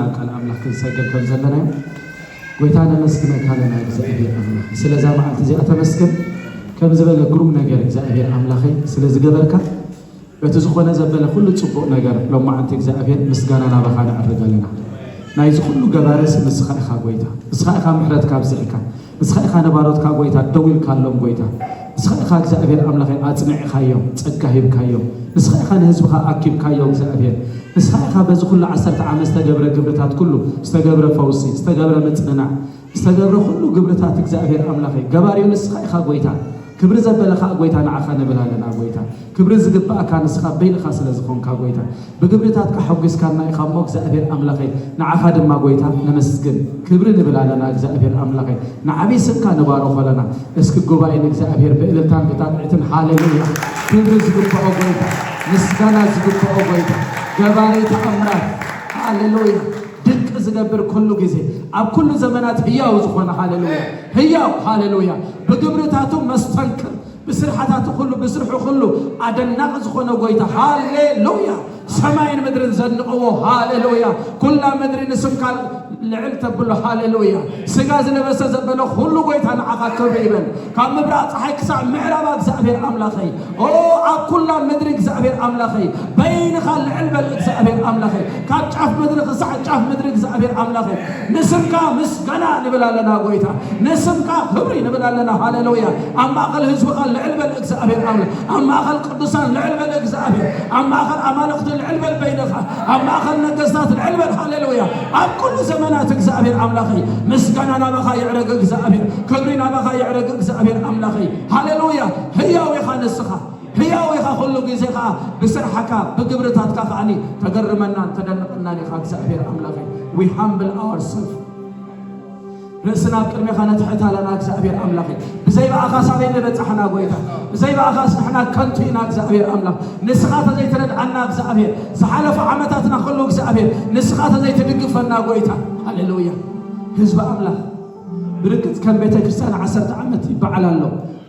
ናብ ቃል ኣምላኽ ክንሰግር ከም ዘለና እዩ። ጎይታ ነመስግነካ ኣለና እግዚኣብሔር ኣምላኽ ስለዛ መዓልቲ እዚኣ ተመስገን። ከም ዝበለ ግሩም ነገር እግዚኣብሔር ኣምላኸይ ስለ ዝገበርካ በቲ ዝኾነ ዘበለ ኩሉ ጽቡቕ ነገር ሎማዓንቲ እግዚኣብሔር ምስጋና ናባኻ ነዕርግ ኣለና። ናይዚ ኩሉ ገባርስ ንስኻ ኢኻ ጎይታ፣ ንስኻ ኢኻ ምሕረትካ ኣብዚሕካ፣ ንስኻ ኢኻ ንባሮትካ ጎይታ ደው ኢልካሎም ጎይታ፣ ንስኻ ኢኻ እግዚኣብሔር ኣምላኸይ ኣጽኒዕኻዮም፣ ጸጋ ሂብካዮም፣ ንስኻ ኢኻ ንህዝብኻ ኣኪብካዮ እግዚኣብሔር፣ ንስኻ ኢኻ በዚ ኩሉ ዓሰርተ ዓመት ዝተገብረ ግብርታት ኩሉ፣ ዝተገብረ ፈውሲ፣ ዝተገብረ ምጽንናዕ፣ ዝተገብረ ኩሉ ግብርታት እግዚኣብሔር ኣምላኸይ ገባርዮ ንስኻ ኢኻ ጎይታ። ክብሪ ዘበለ ኸዓ ጎይታ ንዓኻ ንብል ኣለና ጎይታ። ክብሪ ዝግባእካ ንስኻ በይንኻ ስለ ዝኾንካ ጎይታ። ብግብርታትካ ሓጒስካና ኢኻ እሞ እግዚኣብሔር ኣምላኸይ ንዓኻ ድማ ጎይታ ነመስግን። ክብሪ ንብል ኣለና እግዚኣብሔር ኣምላኸይ። ንዓብይ ስምካ ንባርኾ ኣለና። እስኪ ጉባኤ ንእግዚኣብሔር ብእልልታን ብጣቕዒትን ሃሌሉያ። ክብሪ ዝግብኦ ጎይታ፣ ምስጋና ዝግብኦ ጎይታ፣ ገባሪ ተኣምራት ሃሌሉያ። ድንቂ ዝገብር ኩሉ ግዜ ኣብ ኩሉ ዘመናት ህያው ዝኾነ ሃሌሉያ፣ ህያው ሃሌሉያ። ብግብርታቱ መስተንክር፣ ብስርሓታቱ ኩሉ፣ ብስርሑ ኩሉ ኣደናቂ ዝኾነ ጎይታ ሃሌሉያ። ሰማይን ምድርን ዘድንቕዎ ሃሌሉያ። ኩላ ምድሪ ንስምካ ልዕል ተብሎ ሃሌሉያ። ስጋ ዝለበሰ ዘበለ ኩሉ ጎይታ ንዓኻ ክብሪ ይበል። ካብ ምብራቕ ፀሓይ ክሳዕ ምዕራባ እግዚኣብሔር ኣምላኸይ፣ ኦ ኣብ ኩላ ምድሪ እግዚኣብሔር ኣምላኸይ፣ በይንኻ ልዕል በል እግዚኣብሔር ኣምላኸይ። ካብ ጫፍ ምድሪ ክሳዕ ጫፍ ምድሪ እግዚኣብሔር ኣምላኸይ፣ ንስምካ ምስጋና ንብል ኣለና ጎይታ፣ ንስምካ ክብሪ ንብል ኣለና። ሃሌሉያ። ኣብ ማእኸል ህዝብኻ ልዕል በል እግዚኣብሔር ኣምላኽ፣ ኣብ ማእኸል ቅዱሳን ልዕል በል እግዚኣብሔር፣ ኣብ ማእኸል ኣማልኽቲ ልዕል በል በይንኻ፣ ኣብ ማእኸል ነገስታት ልዕል በል። ሃሌሉያ። ኣብ ኩሉ ዘመናት እግዚኣብሔር ኣምላኸይ ምስጋና ናባኻ ይዕረግ እግዚኣብሔር፣ ክብሪ ናባኻ ይዕረግ እግዚኣብሔር ኣምላኸይ። ሃሌሉያ። ህያው ኢኻ ንስኻ፣ ህያው ኢኻ ኩሉ ግዜ ኸዓ ብስርሓካ ብግብርታትካ ከዓኒ ተገርመናን ተደንቐናን ኢኻ እግዚኣብሔር ኣምላኸይ። We humble ourselves. ርእስና ኣብ ቅድሜኻ ነትሕት ኣለና እግዚኣብሔር ኣምላኸይ። ብዘይ ብኣኻስ ኣበይ ንበጻሕና ጎይታ፣ ብዘይ ብኣኻስ ንሕና ከንቱ ኢና እግዚኣብሔር ኣምላኽ። ንስኻ ተዘይትረድኣና እግዚኣብሔር፣ ዝሓለፉ ዓመታትና ኩሉ እግዚኣብሔር ንስኻ ተዘይትድግፈና ጎይታ። ሃሌሉያ። ህዝቢ ኣምላኽ ብርግጽ ከም ቤተ ክርስቲያን ዓሰርተ ዓመት ይበዓል ኣሎ፣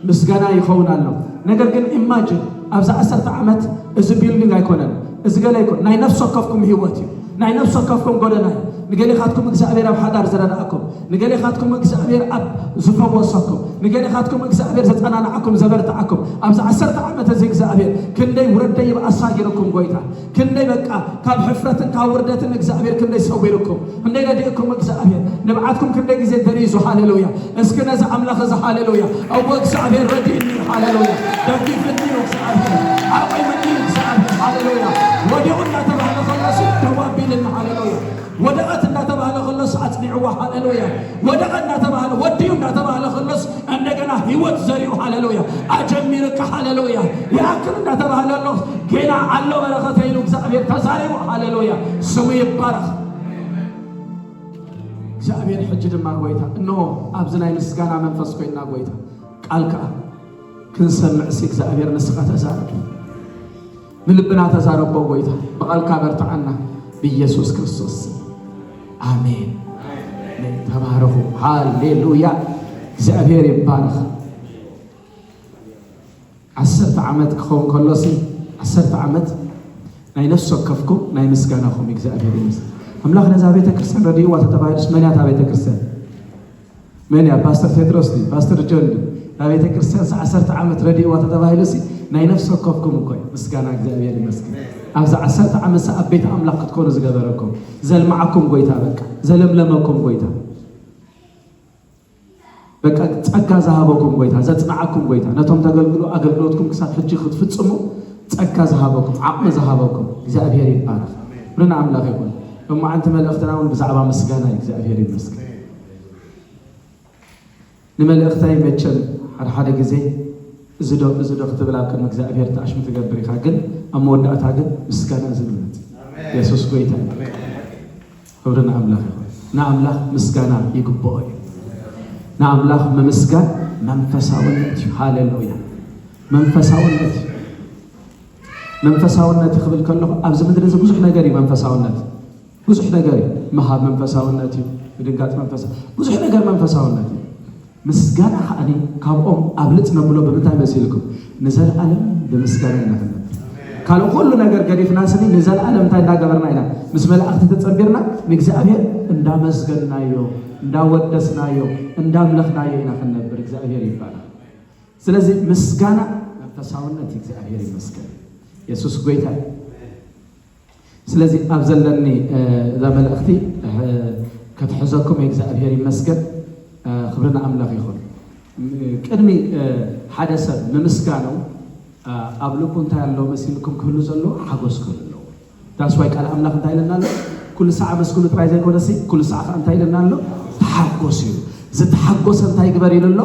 ምስጋና ይኸውን ኣሎ። ነገር ግን ኢማጅን ኣብዚ ዓሰርተ ዓመት እዚ ቢልዲንግ ኣይኮነን፣ እዚ ገለ ኣይኮን፣ ናይ ነፍሲ ወከፍኩም ህይወት እዩ፣ ናይ ነፍሲ ወከፍኩም ጎደና እዩ። ንገሌኻትኩም እግዚኣብሔር ኣብ ሓዳር ዝረድኣኩም፣ ንገሌኻትኩም እግዚኣብሔር ኣብ ዝፈወሰኩም፣ ንገሌኻትኩም እግዚኣብሔር ዘጸናንዓኩም ዘበርትዓኩም። ኣብዚ ዓሰርተ ዓመት እዚ እግዚኣብሔር ክንደይ ውረደይ ይብኣሳ ገይርኩም ጎይታ፣ ክንደይ በቃ ካብ ሕፍረትን ካብ ውርደትን እግዚኣብሔር ክንደይ ሰዊርኩም፣ ክንደይ ረዲእኩም እግዚኣብሔር። ንብዓትኩም ክንደይ ግዜ ደሪዙ። ሃሌሉያ። እስኪ ነዚ ኣምላኽ እዚ ሃሌሉያ። እወ እግዚኣብሔር ረዲእኒ፣ ሃሌሉያ። ደጊፍኒ እዩ እግዚኣብሔር፣ ኣቑምኒ እዩ እግዚኣብሔር። ሃሌሉያ። ወዲቑ እናተባህለ ከሎስ ደው ኣቢልኒ። ሃሌሉያ። ወደቐት እናተባህለ ከሎስ ኣጽኒዕዋ። ሃሌሉያ። ወደቐ እናተባህለ፣ ወዲኡ እናተባህለ ከሎስ እንደገና ህይወት ዘሪኡ። ሃሌሉያ። ኣጀሚርካ። ሃሌሉያ። ይኣክል እናተባህለ ኣሎ፣ ጌና ኣሎ በረኸተ ኢሉ እግዚኣብሔር ተዛሪቡ። ሃሌሉያ። ስሙ ይባረኽ። እግዚኣብሔር ሕጂ ድማ ጎይታ እንሆ ኣብዚ ናይ ምስጋና መንፈስ ኮይና ጎይታ ቃል ከዓ ክንሰምዕ ሲ እግዚኣብሔር ንስኻ ተዛረብ። ንልብና ተዛረቦ ጎይታ፣ ብቓልካ በርትዓና ብኢየሱስ ክርስቶስ ስም። ኣሜን። ኣሜን። ተባረኹ። ሃሌሉያ። እግዚኣብሔር ይባረኽ። ዓሰርተ ዓመት ክኸውን ከሎሲ፣ ዓሰርተ ዓመት ናይ ነፍሲ ወከፍኩም ናይ ምስጋናኹም እግዚኣብሔር ይመስል። ኣምላኽ ነዛ ቤተ ክርስቲያን ረድእዋ ተተባሂሉስ መን እያ እታ ቤተ ክርስቲያን? መን እያ? ፓስተር ቴድሮስ ድዩ? ፓስተር ጆን ድዩ? እታ ቤተ ክርስቲያን ሲ ዓሰርተ ዓመት ረድእዋ ተተባሂሉሲ ናይ ነፍሲ ወከፍኩም እኮ እዩ። ምስጋና እግዚኣብሔር ይመስገን። ኣብዚ ዓሰርተ ዓመት ሲ ኣብ ቤት ኣምላኽ ክትኮኑ ዝገበረኩም፣ ዘልማዓኩም ጎይታ፣ በቃ ዘለምለመኩም ጎይታ፣ በቃ ጸጋ ዝሃበኩም ጎይታ፣ ዘጽንዓኩም ጎይታ፣ ነቶም ተገልግሉ ኣገልግሎትኩም ክሳብ ሕጂ ክትፍጽሙ ጸጋ ዝሃበኩም፣ ዓቕሚ ዝሃበኩም እግዚኣብሔር ይባረኽ። ክብሪ ንኣምላኽ ይኹን። ሎማዓንቲ መልእኽትና እውን ብዛዕባ ምስጋና እዩ። እግዚኣብሔር ይመስገን። ንመልእኽተይ መቸም ሓደ ሓደ ግዜ እዚ ዶ፣ እዚ ዶ ክትብል ኣብ ቅድሚ እግዚኣብሔር ተኣሽሙ ትገብር ኢኻ፣ ግን ኣብ መወዳእታ ግን ምስጋና ዝብል መጽእ። ኣሜን። የሱስ ጎይታ እዩ። ኣሜን። ክብሪ ንኣምላኽ ይኹን። ንኣምላኽ ምስጋና ይግብኦ እዩ። ንኣምላኽ ምምስጋን መንፈሳውነት እዩ። ሃሌሉያ። መንፈሳውነት እዩ። መንፈሳውነት ክብል ከለኹ ኣብዚ ምድሪ እዚ ብዙሕ ነገር እዩ መንፈሳውነት። ብዙሕ ነገር እዩ። ምሃብ መንፈሳውነት እዩ። ምድንጋጽ መንፈሳ-፣ ብዙሕ ነገር መንፈሳውነት እዩ። ምስጋና ከዓኒ ካብኦም ኣብልጽ ነብሎ ብምንታይ መሲልኩም? ንዘለኣለም ብምስጋና ኢና ክንነብር። ካልእ ኩሉ ነገር ገዲፍና ስኒ ንዘለኣለም እንታይ እንዳገበርና ኢና? ምስ መላእኽቲ ተጸንቢርና ንእግዚኣብሔር እንዳመስገንናዮ፣ እንዳወደስናዮ፣ እንዳምለኽናዮ ኢና ክንነብር። እግዚኣብሔር ይባረኽ። ስለዚ ምስጋና መንፈሳውነት እዩ። እግዚኣብሔር ይመስገን። የሱስ ጎይታ እዩ። ስለዚ ኣብ ዘለኒ እዛ መልእኽቲ ክትሕዘኩም እግዚኣብሔር ይመስገን። ክብሪ ንኣምላኽ ይኹን። ቅድሚ ሓደ ሰብ ንምስጋኑ ኣብ ልቡ እንታይ ኣሎ መሲልኩም ክህሉ ዘለዎ ሓጎስ ክህሉ ኣለዎ። ዳስዋይ ቃል ኣምላኽ እንታይ ኢለና ኣሎ? ኩሉ ሰዓ መስግኑ ጥራይ ዘይኮነሲ ኩሉ ሰዓ ከዓ እንታይ ኢለና ኣሎ? ተሓጎስ እዩ። ዝተሓጎሰ እንታይ ግበር ኢሉ ኣሎ?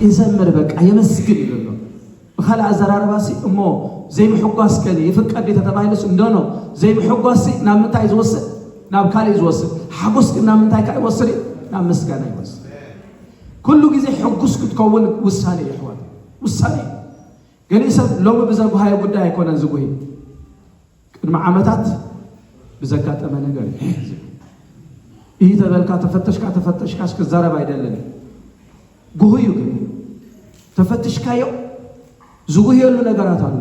ይዘምር፣ በቃ የመስግን ኢሉ ኣሎ። ብኻልእ ኣዘራርባሲ እሞ ዘይምሕጓስ ከ ይፍቀድ ድዩ ተተባሂሉስ እንዶ ነው። ዘይምሕጓስሲ ናብ ምንታይ እዩ ዝወስድ? ናብ ካልእ እዩ ዝወስድ። ሓጎስ ግን ናብ ምንታይ ከዓ ይወስድ እዩ? ናብ ምስጋና ይወስድ። ኩሉ ግዜ ሕጉስ ክትከውን ውሳኔ እዩ ኣሕዋት፣ ውሳኔ እዩ። ገሊእ ሰብ ሎሚ ብዘጉሃዮ ጉዳይ ኣይኮነን ዝጉሂ። ቅድሚ ዓመታት ብዘጋጠመ ነገር እዩ ዝብል። ይህ ተበልካ ተፈተሽካ ተፈተሽካስ ክዛረብ ኣይደልን። ጉህዩ ግን ተፈትሽካዮ ዝጉህየሉ ነገራት ኣሎ።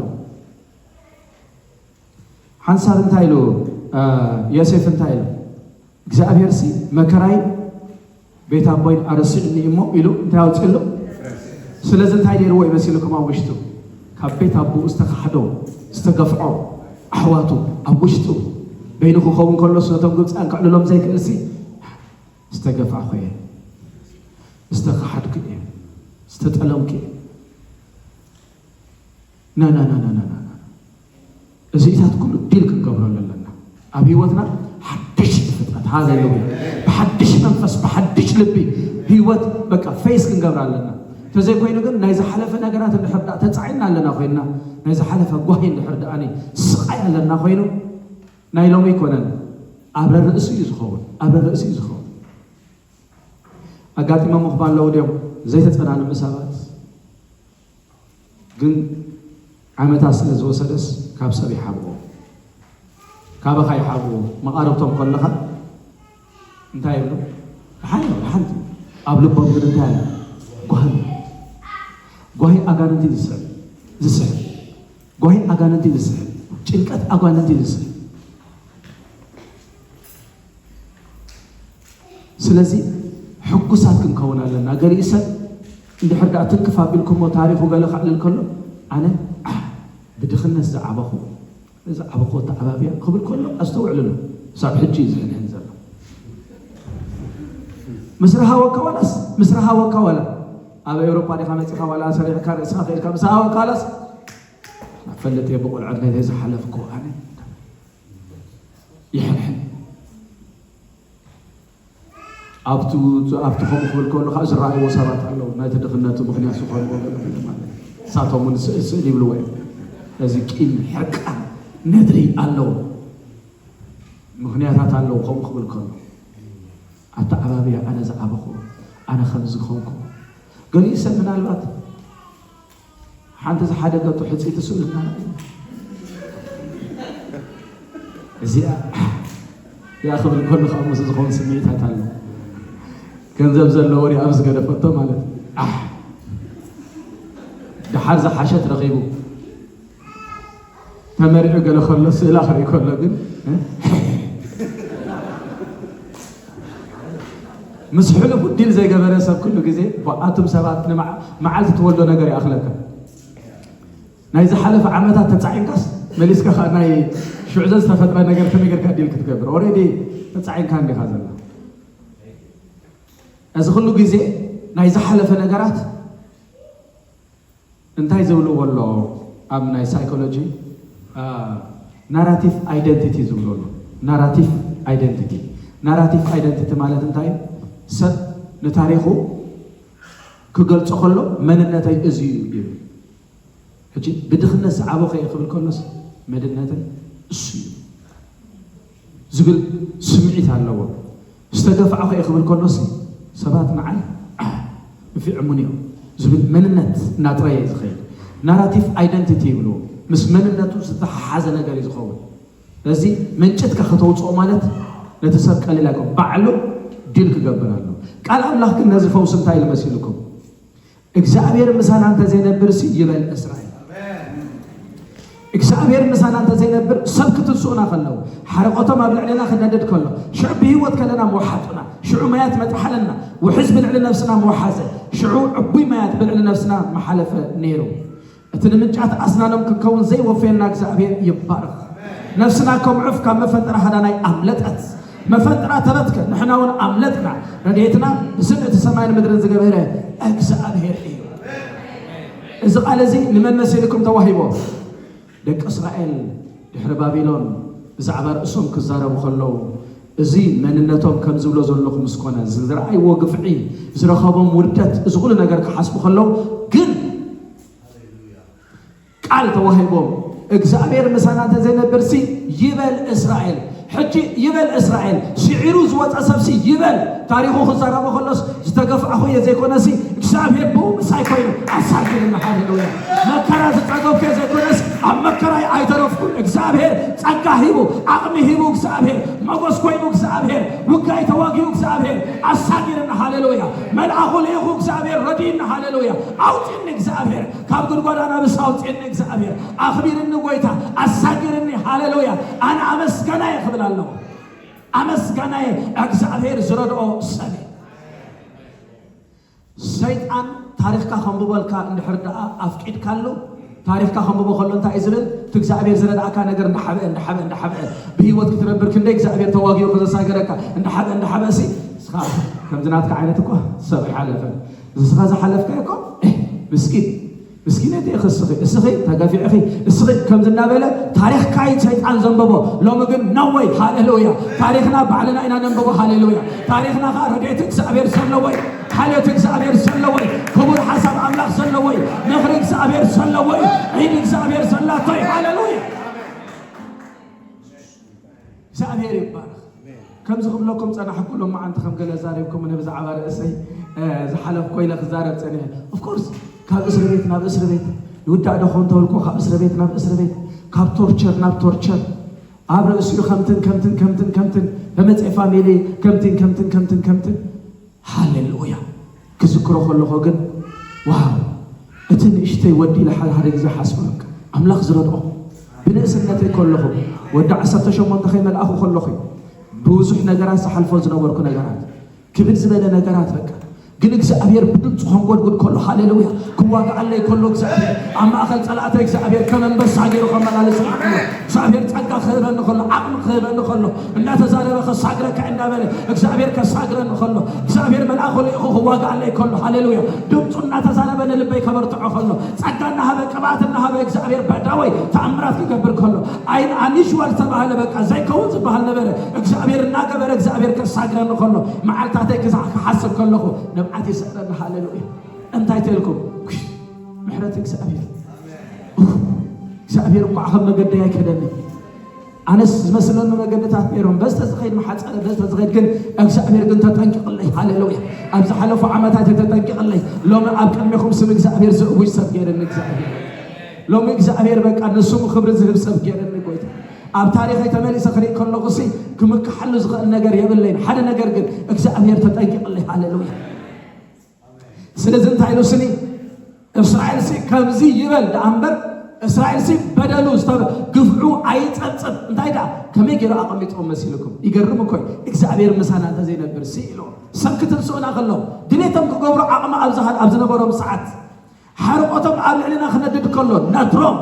ሓንሳብ እንታይ ኢሉ ዮሴፍ እንታይ ኢሉ? እግዚኣብሔር ሲ መከራይ ቤት ኣቦይን ኣረሲዕኒ እሞ ኢሉ እንታይ ኣውፅእሉ? ስለዚ እንታይ ነይርዎ ይመሲልኩም? ኣብ ውሽጡ ካብ ቤት ኣቦኡ ዝተኻሕዶ ዝተገፍዖ ኣሕዋቱ ኣብ ውሽጡ በይኑ ክኸውን ከሎስ ነቶም ግብፃን ከዕልሎም ዘይክእል ሲ ዝተገፋዕኩ እየ፣ ዝተኻሓድኩ እየ፣ ዝተጠለምኩ እየ። ናናናናናና እዚታት ኩሉ ዲል ክንገብረሉ ኣለና። ኣብ ህይወትና ሓድሽ ፍጥረት ሃሌሉያ፣ ብሓድሽ መንፈስ ብሓድሽ ልቢ ህይወት በቃ ፌስ ክንገብር ኣለና። እንተዘይኮይኑ ግን ናይ ዝሓለፈ ነገራት እንድሕር ዳ ተፃዒና ኣለና ኮይንና ናይ ዝሓለፈ ጓሂ እንድሕር ደኣኒ ስቓይ ኣለና ኮይኑ ናይ ሎሚ ኣይኮነን። ኣብ ርእሲ እዩ ዝኸውን፣ ኣብ ርእሲ እዩ ዝኸውን። ኣጋጢሞም ክባ ኣለዉ ድዮም ዘይተፀናንዑ ሰባት? ግን ዓመታት ስለ ዝወሰደስ ካብ ሰብ ይሓብዎ፣ ካባኻ ይሓብዎ። መቓርብቶም ከለኻ እንታይ ይብሉ? ደሓን እዮም፣ ደሓን እዮም። ኣብ ልቦም ግን እንታይ ኣሎ? ጓሂ። ጓሂ ኣጋንንቲ ዝስዕብ ዝስዕብ ጓሂ ኣጋንንቲ ዝስዕብ ጭንቀት ኣጋንንቲ ዝስዕብ። ስለዚ ሕጉሳት ክንከውን ኣለና። ገሊኡ ሰብ እንድሕር ደኣ ትንክፍ ኣቢልኩሞ ታሪኹ ገለ ከዕልል ከሎ ኣነ ብድኽነት ዝዓበኹ ዝዓበኹ ኣተዓባብያ ክብል ከሎ ኣስተውዕልሉ። ክሳብ ሕጂ እዩ ዝሕንሕን ዘሎ። ምስ ረሃወካ ዋላስ ምስ ረሃወካ ዋላ ኣብ ኤውሮጳ ዲኻ መጺኻ ዋላ ሰሪሕካ ርእስኻ ክኢልካ ምስ ረሃወካ ዋላስ ኣፈልጥ እየ ብቑልዕነተይ ዝሓለፍኩ ኣነ ይሕንሕን። ኣብቲ ኣብቲ ከምኡ ክብል ከሎ ከዓ ዝረኣይዎ ሰባት ኣለዉ። ነቲ ድኽነቱ ምኽንያት ዝኾንዎ ገለ ገለ ማለት እዩ። ንሳቶም እውን ስእል ስእል ይብልዎ እዮም። እዚ ቂም፣ ሕርቃን፣ ነድሪ ኣለዉ። ምኽንያታት ኣለዉ ከምኡ ክብል ከሎ። ኣተዓባብያ ኣነ ዝዓበኹ፣ ኣነ ከምዚ ዝኾንኩ። ገሊኡ ሰብ ምናልባት ሓንቲ ዝሓደገቶ ሕፅይቲ ስእልና እዚኣ እዚኣ ክብል ከሉ ከዓ ምስ ዝኸውን ስምዒታት ኣሎ። ገንዘብ ዘለዎ ሪኣ ምስ ገደፈቶ ማለት እዩ። ኣሕ ደሓር ዝሓሸት ረኺቡ ተመሪዑ ገለ ከሎ ስእላ ክርኢ ከሎ ግን እ? ምስ ሕሉፉ ዲል ዘይገበረ ሰብ ኩሉ ግዜ ብኣቱም ሰባት ንመዓ- መዓልቲ ትወልዶ ነገር ይኣኽለካ። ናይ ዝሓለፈ ዓመታት ተጻዒንካስ መሊስካ ከኣ ናይ ሽዑ ዘዝተፈጥረ ነገር ከመይ ጌርካ ዲል ክትገብር? ኦሬዲ ተጻዒንካ እንዲኻ ዘላ። እዚ ኩሉ ግዜ ናይ ዝሓለፈ ነገራት እንታይ ዝብልዎ ኣሎ ኣብ ናይ ሳይኮሎጂ ናራቲቭ ኣይደንቲቲ ዝብልዎ ኣሎ። ናራቲቭ ኣይደንቲቲ ናራቲቭ ኣይደንቲቲ ማለት እንታይ እዩ? ሰብ ንታሪኹ ክገልጾ ከሎ መንነተይ እዚ እዩ ይብል። ሕጂ ብድኽነት ዝዓበኹ እየ ክብል ከሎስ መንነተይ እሱ እዩ ዝብል ስምዒት ኣለዎ። ዝተገፋዕኹ እየ ክብል ከሎሲ ሰባት ንዓይ ንፊዕሙን እዮም ዝብል መንነት እናጥረየ እዩ ዝኸይድ። ናራቲቭ ኣይደንቲቲ ይብልዎ። ምስ መንነቱ ዝተሓሓዘ ነገር እዩ ዝኸውን። ስለዚ መንጭትካ ከተውፅኦ ማለት ነቲ ሰብ ቀሊል ኣይኮን፣ ባዕሉ ዲል ክገብር ኣሎ። ቃል ኣምላኽ ግን ነዚ ፈውሲ እንታይ ኢሉ መሲልኩም? እግዚኣብሔር ምሳና እንተዘይነብርሲ ይበል እስራኤል። እግዚኣብሔር ምሳና እንተዘይነብር ሰብ ክትንስኡና ከለዉ ሓረቆቶም ኣብ ልዕልና ክነድድ ከሎ ሽዑ ብህይወት ከለና ምወሓጡና ሽዑ መያት መጥሓለና ውሕዝ ብልዕሊ ነፍስና ምወሓዘ ሽዑ ዕቡይ መያት ብልዕሊ ነፍስና መሓለፈ ነይሩ። እቲ ንምንጫት ኣስናኖም ክንከውን ዘይወፈየና እግዚኣብሔር ይባረኽ። ነፍስና ከም ዑፍ ካብ መፈንጠራ ሃዳናይ ኣምለጠት። መፈንጠራ ተበትከ፣ ንሕና እውን ኣምለጥና። ረድኤትና ብስም እቲ ሰማይን ምድርን ዝገበረ እግዚኣብሔር እዩ። እዚ ቃል እዚ ንመን መሲልኩም ተዋሂቦ? ደቂ እስራኤል ድሕሪ ባቢሎን ብዛዕባ ርእሶም ክዛረቡ ከለዉ፣ እዚ መንነቶም ከም ዝብሎ ዘለኹ ምስ ኮነ፣ ዝረኣይዎ ግፍዒ፣ ዝረኸቦም ውርደት፣ እዚ ኩሉ ነገር ክሓስቡ ከለዉ ግን ቃል ተዋሂቦም፣ እግዚኣብሔር ምሳና እንተዘይነብርሲ ይበል እስራኤል። ሕጂ ይበል እስራኤል፣ ስዒሩ ዝወፀ ሰብሲ ይበል። ታሪኹ ክዛረቦ ከሎስ ዝተገፍዐኹ እየ ዘይኮነሲ እግዚኣብሔር ብኡ ምሳይ ኮይኑ ኣሳጊርና። ሃሌሉያ። መከራ ዝፀገብኩ እየ ዘይኮነስ ኣብ መከራይ ኣይተረፍኩን። እግዚኣብሔር ጸጋ ሂቡ፣ ዓቕሚ ሂቡ፣ እግዚኣብሔር መጎስ ኮይኑ፣ እግዚኣብሔር ውጋይ ተዋጊኡ፣ እግዚኣብሔር ኣሳጊርና። ሃሌሉያ። መልኣኹ ልኢኹ፣ እግዚኣብሔር ረዲእና። ሃሌሉያ። ኣውፅኒ እግዚኣብሔር ካብ ጉድጓድ ኣናብስ ኣውፅኒ እግዚኣብሔር። ኣኽቢርኒ ጎይታ፣ ኣሳጊርኒ። ሃሌሉያ። ኣነ ኣመስጋናይ ክብል ኣለኹ። ኣመስጋናይ እግዚኣብሔር ዝረድኦ ሰብ እዩ። ሰይጣን ታሪኽካ ከንብበልካ እንድሕር ደኣ ኣፍቂድካሉ፣ ታሪኽካ ከንብቦ ከሎ እንታይ እዩ ዝብል? እቲ እግዚኣብሔር ዝረድኣካ ነገር እንዳሓብአ እንዳሓብአ እንዳሓብአ ብህይወት ክትነብር ክንደይ እግዚኣብሔር ተዋጊኡ ከዘሳገረካ እንዳሓብአ እንዳሓብአ ሲ እስኻ ከምዚ ናትካ ዓይነት እኮ ሰብ ኣይሓለፈን። ንስኻ ዝሓለፍካዮ እኮ ምስኪን ምስኪነት ኢኺ እስኺ፣ እስኺ ተገፊዕኺ፣ እስኺ ከምዚ እናበለ ታሪኽካ እዩ ሰይጣን ዘንበቦ። ሎሚ ግን ነወይ፣ ሃሌሉያ፣ ታሪኽና ባዕልና ኢና ነንብቦ። ሃሌሉያ። ታሪኽና ኸዓ ረድኤት እግዚኣብሔር ዘለዎይ፣ ሓልዮት እግዚኣብሔር ዘለዎይ፣ ክቡር ሓሳብ ኣምላኽ ዘለዎይ፣ ምኽሪ እግዚኣብሔር ዘለዎይ፣ ዒድ እግዚኣብሔር ዘላቶይ። ሃሌሉያ። እግዚኣብሔር ይባረኽ። ከምዚ ክብለኩም ጸናሕኩ፣ ሎማዓንቲ ከም ገለ ዛሪብኩም፣ እነ ብዛዕባ ርእሰይ፣ እ፣ ዝሓለፍኮ ኢለ ክዛረብ ጸኒሐ። Of course፣ ካብ እስሪ ቤት ናብ እስሪ ቤት፣ ይውዳእ ዶ ኾን ተበልኩ፣ ካብ እስሪ ቤት ናብ እስሪ ቤት፣ ካብ ቶርቸር ናብ ቶርቸር፣ ኣብ ርእሲኡ ከምትን ከምትን ከምትን ከምትን፣ ተመጽኤ ፋሚሊ ከምትን ከምትን ከምትን ከምትን። ሃሌሉያ። ክዝክሮ ከለኹ ግን፣ ዋው፣ እቲ ንእሽተይ ወዲ ኢለ ሓደ ሓደ ግዜ ሓስቦ፣ በቃ፣ ኣምላኽ ዝረድኦ። ብንእስነተይ ከለኹ፣ ወዲ ዓሰርተ ሸሞንተ ከይመልኣኹ ከለኹ፣ ብዙሕ ነገራት ዝሓልፎ ዝነበርኩ ነገራት፣ ክብድ ዝበለ ነገራት፣ በቃ። ግን እግዚኣብሔር ብድምፁ ከንጎድጉድ ከሎ፣ ሃሌሉያ፣ ክዋግኣለይ ከሎ፣ እግዚኣብሔር ኣብ ማእኸል ጸላእተይ፣ እግዚኣብሔር ከም ኣንበሳ ገይሩ ከመላልሰኒ ከሎ፣ እግዚኣብሔር ጸጋ ክህበኒ ከሎ፣ ዓቕሚ ክህበኒ ከሎ፣ እንዳተዛረበ ከሳግረካ እንዳበለ፣ እግዚኣብሔር ከሳግረኒ ከሎ፣ እግዚኣብሔር መልኣኹ ልኢኹ ክዋግኣለይ ከሎ፣ ሃሌሉያ፣ ድምፁ እናተዛረበ ንልበይ ከበርትዖ ከሎ፣ ጸጋ እናሃበ፣ ቅብኣት እናሃበ፣ እግዚኣብሔር በዳወይ ተኣምራት ክገብር ከሎ፣ ኣይ-፣ ኣኒሽዋል ዝተባህለ፣ በቃ፣ ዘይከውን ዝበሃል ነበረ፣ እግዚኣብሔር እናገበረ፣ እግዚኣብሔር ከሳግረኒ ከሎ፣ መዓልታተይ ክሳ-፣ ክሓስብ ከለኹ፣ ንብዓት ይስዕረኒ። ሃሌሉያ። እንታይ ተልኩም? ምሕረት እግዚኣብሔር። ኡፍ፣ እግዚኣብሔር እኳ ከም መገደይ ኣይከደኒ። ኣነስ ዝመስለኒ መገድታት ነይሮም። በስተ ዝኸይድ መሓፀረ፣ በስተ ዝኸይድ ግን እግዚኣብሔር ግን ተጠንቂቕለይ። ሃሌሉያ። ኣብ ዝሓለፉ ዓመታት ተጠንቂቕለይ። ሎሚ ኣብ ቅድሜኹም ስም እግዚኣብሔር ዝእውጅ ሰብ ገይርኒ እግዚኣብሔር። ሎሚ እግዚኣብሔር በቃ ንስሙ ክብሪ ዝህብ ሰብ ገይርኒ ጎይታ። ኣብ ታሪኸይ ተመሊሰ ክርኢ ከለኹ ሲ ክምክሓሉ ዝኽእል ነገር የብለይን። ሓደ ነገር ግን እግዚኣብሔር ተጠንቂቕለይ። ሃሌሉያ። ስለዚ እንታይ ኢሉ ስኒ? እስራኤል ሲ ከምዚ ይበል ደኣ እምበር፣ እስራኤል ሲ በደሉ ዝተበ-፣ ግፍዑ ኣይጸብጽብ። እንታይ ደኣ? ከመይ ገይሩ ኣቐሚጥዎም መሲልኩም? ይገርም እኮ እዩ። እግዚኣብሔር ምሳና እንተዘይነብር ሲ ኢሉ ሰብ ክትንስኡና ከለዉ፣ ድሌቶም ክገብሩ ዓቕሚ ኣብ ዝሃ-፣ ኣብ ዝነበሮም ሰዓት፣ ሓርቆቶም ኣብ ልዕልና ክነድድ ከሎ፣ ነድሮም።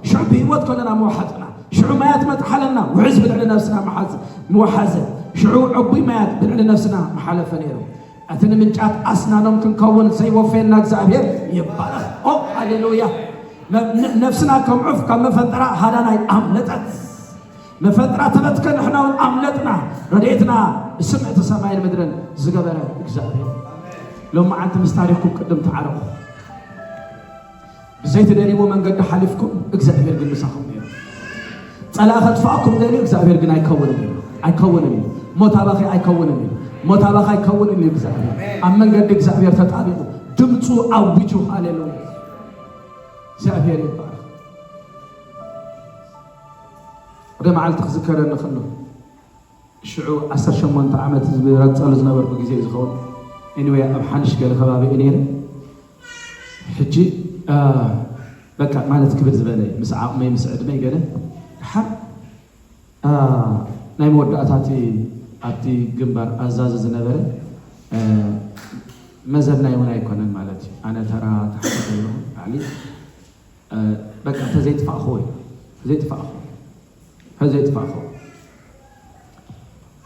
ሽዑ ብህይወት ከለና ምወሓጥና። ሽዑ ማያት መጥሓለና፣ ውሕዝ ብልዕሊ ነፍስና መሓዝ-፣ ምወሓዘ። ሽዑ ዕቡይ ማያት ብልዕሊ ነፍስና መሓለፈ ነይሩ። እቲ ንምንጫት ኣስናኖም ክንከውን ዘይወፈየና እግዚኣብሔር ይባረኽ። ኦ፣ ሃሌሉያ። መ-፣ ነ-፣ ነፍስና ከም ዑፍ ካብ መፈንጠራ ሃዳናይ ኣምለጠት። መፈንጠራ ተበትከ፣ ንሕና እውን ኣምለጥና። ረድኤትና ብስም እቲ ሰማይን ምድርን ዝገበረ እግዚኣብሔር። ሎማዓንቲ ምስ ታሪኽኩም ቅድም ተዓረቑ። ብዘይትደልይዎ መንገዲ ሓሊፍኩም፣ እግዚኣብሔር ግን ምሳኹም ነይሩ። ጸላኢ ከጥፍኣኩም ደልዩ፣ እግዚኣብሔር ግን ኣይከውንን እዩ። ኣይከውንን እዩ። ሞት ኣባኺ ኣይከውንን እዩ። ሞት ኣባኺ ኣይከውንን እዩ። እግዚኣብሔር ኣብ መንገዲ እግዚኣብሔር ተጣቢቑ ድምፁ ኣዊጁ። ሃሌሉያ። እግዚኣብሔር ይባረኽ። ወደ መዓልቲ ክዝከረኒ ከሎ ሽዑ ዓሰርተ ሸሞንተ ዓመት ዝረግጸሉ ዝነበርኩ ግዜ እዩ ዝኸውን። ኤኒወይ ኣብ ሓንሽ ገለ ከባቢ እየ ነይረ። ሕጂ፣ አ፣ በቃ ማለት ክብድ ዝበለ እዩ። ምስ ዓቕመይ ምስ ዕድመይ ገለ ድሓር፣ አ፣ ናይ መወዳእታ እቲ ኣብቲ ግንባር ኣዛዚ ዝነበረ፣ አ፣ መዘናይ እውን ኣይኮነን ማለት እዩ። ኣነ ተራ ተሓተ ኣለኹ ላዕሊ፣ አ፣ በቃ ተዘይጥፋእኽዎ እዩ። ተዘይጥፋእኽዎ። ተዘይጥፋእኽዎ።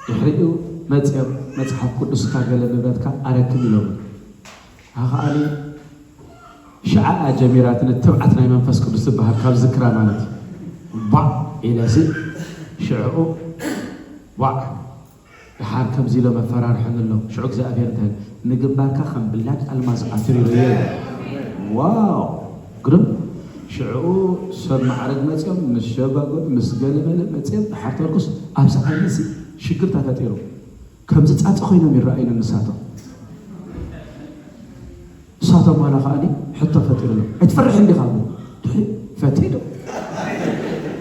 ድሕሪኡ መፅኦም መፅሓፍ ቅዱስካ ገለ ንብረትካ ኣረክብ ኢሎም። ኣኸኣኒ ሽዓ እያ ጀሚራትኒ ትብዓት ናይ መንፈስ ቅዱስ ዝበሃል ካብ ዝክራ ማለት እዩ። ባዕ ኢለሲ ሽዕኡ ባዕ ድሓር ከምዚ ኢሎ መፈራርሐኒ ኣሎ። ሽዑ እግዚኣብሔር እንታይ ንግንባርካ ከም ብላድ ኣልማዝ ኣትሪሩ እየ። ዋው ግርም። ሽዕኡ ሰብ ማዕረግ መፅኦም ምስ ሸጓጎድ ምስ ገለመለ መፅኦም ድሓር ተርኩስ ኣብዚ ዓይነሲ ሽግር ተፈጢሩ። ከምዚ ፃፀ ኮይኖም ይረኣዩኒ ንሳቶም። ንሳቶም ዋላ ከኣኒ ሕቶ ፈጢሩሎም። "ኣይትፈርሕን ዲኻ?" እሞ፣ "ድሕሪ ፈትየ ዶ?"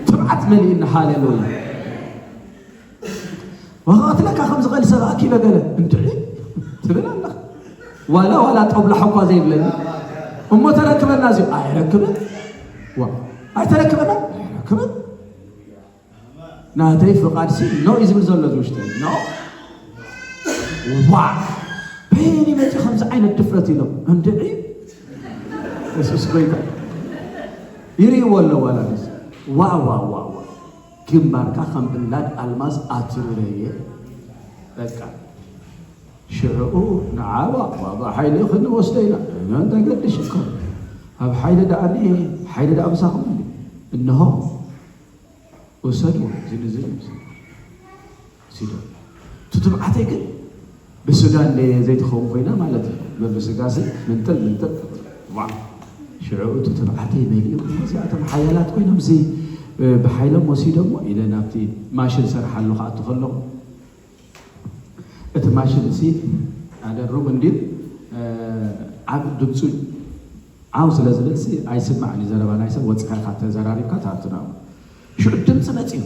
ትብዓት መሊእና፣ ሃሌሉያ። "ወኸቐትለካ ከም ዝኽእል ሰብ ኣኪበ ገለ እንድዒ ትብል ኣለኻ። ዋላ፣ ዋላ ጦብላሕ እኳ ዘይብለኒ። እሞ ተረክበና እዚ ኣይረክብን። ዋ፣ ኣይተረክበና ኣይረክብን። ናተይ ፍቓድ ሲ ኖ እዩ ዝብል ዘሎ እዚ ውሽጠይ። ኖ። ዋ፣ በየኒ መፂ ከምዚ ዓይነት ድፍረት ኢሎም እንድዒ። የሱስ ጎይታ። ይርእይዎ ኣለዉ ዋላ ነዚ። ዋ፣ ዋ፣ ዋ፣ ዋ። ግንባርካ ከም ብላድ ኣልማዝ ኣትሪረየ። በቃ። ሽዕኡ ንዓ ዋ፣ ዋ፣ ብሓይሊ ክንወስዶ ኢና። እንታይ ገድሽ እኮ። ኣብ ሓይሊ ደኣ እኒሄ፣ ሓይሊ ደኣ ምሳኹም እንዲ። እንሆ። ውሰድዎ፣ እዚ ንዚ ንዚ። ሲዶ። እቲ ትብዓተይ ግን ብስጋ እንደ ዘይትኸውን ኮይና ማለት እዩ። በብስጋ ሲ ምንጥል ምንጥል። ዋ። ሽዕኡ እቲ ትብዓተይ መሊኡ። እዚኣቶም ሓያላት ኮይኖም እዚ፣ እ፣ ብሓይሎም ወሲዶሞ ኢለ ናብቲ ማሽን ሰርሓሉ ክኣቱ ከለኹ፣ እቲ ማሽን ሲ ኣደ ሩም እንዲል፣ እ፣ ዓብ ድምፁ ዓው ስለ ዝብል ሲ ኣይስማዕን እዩ ዘረባ ናይ ሰብ። ወፂኻ ኢኻ ተዘራሪብካ ትኣቱ ናብኡ። ሽዑ ድምፂ መፂኡ።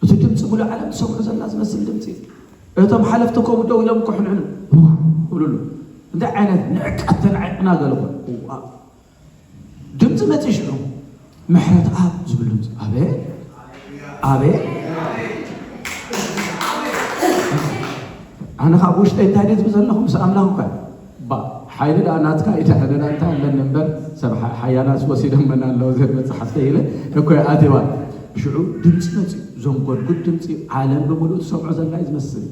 እቲ ድምፂ ሙሉእ ዓለም ትሰምዖ ዘላ ዝመስል ድምፂ። እቶም ሓለፍቲ ከምኡ ደው ኢሎም ክሕንሕኑ ይብሉሉ። እንታይ ዓይነት ንዕቀት ተናዒቕና ገለ ኾን። እዋ። ድምፂ መፂ ሽዑ። ምሕረት ኣብ ዝብል ድምፂ። ኣቤት! ኣቤት! ኣነ ካብ ውሽጠይ እንታይ ድየ ዝብል ዘለኹ? ምስ ኣምላኽ እኳ። ባ፣ ሓይሊ ደኣ ናትካ እዩ፣ ድሕሪ ደኣ እንታይ ኣለኒ እምበር፣ ሰብ ሓ-፣ ሓያላስ ወሲዶመና ኣለዉ፣ ዘር መጽሓፍተይ ኢለ እኮ እየ ኣትየዋ። ሽዑ ድምጺ መጺኡ፣ ዘንጎድጉድ ድምጺ፣ ዓለም ብምሉኡ ትሰምዖ ዘላ እዩ ዝመስል።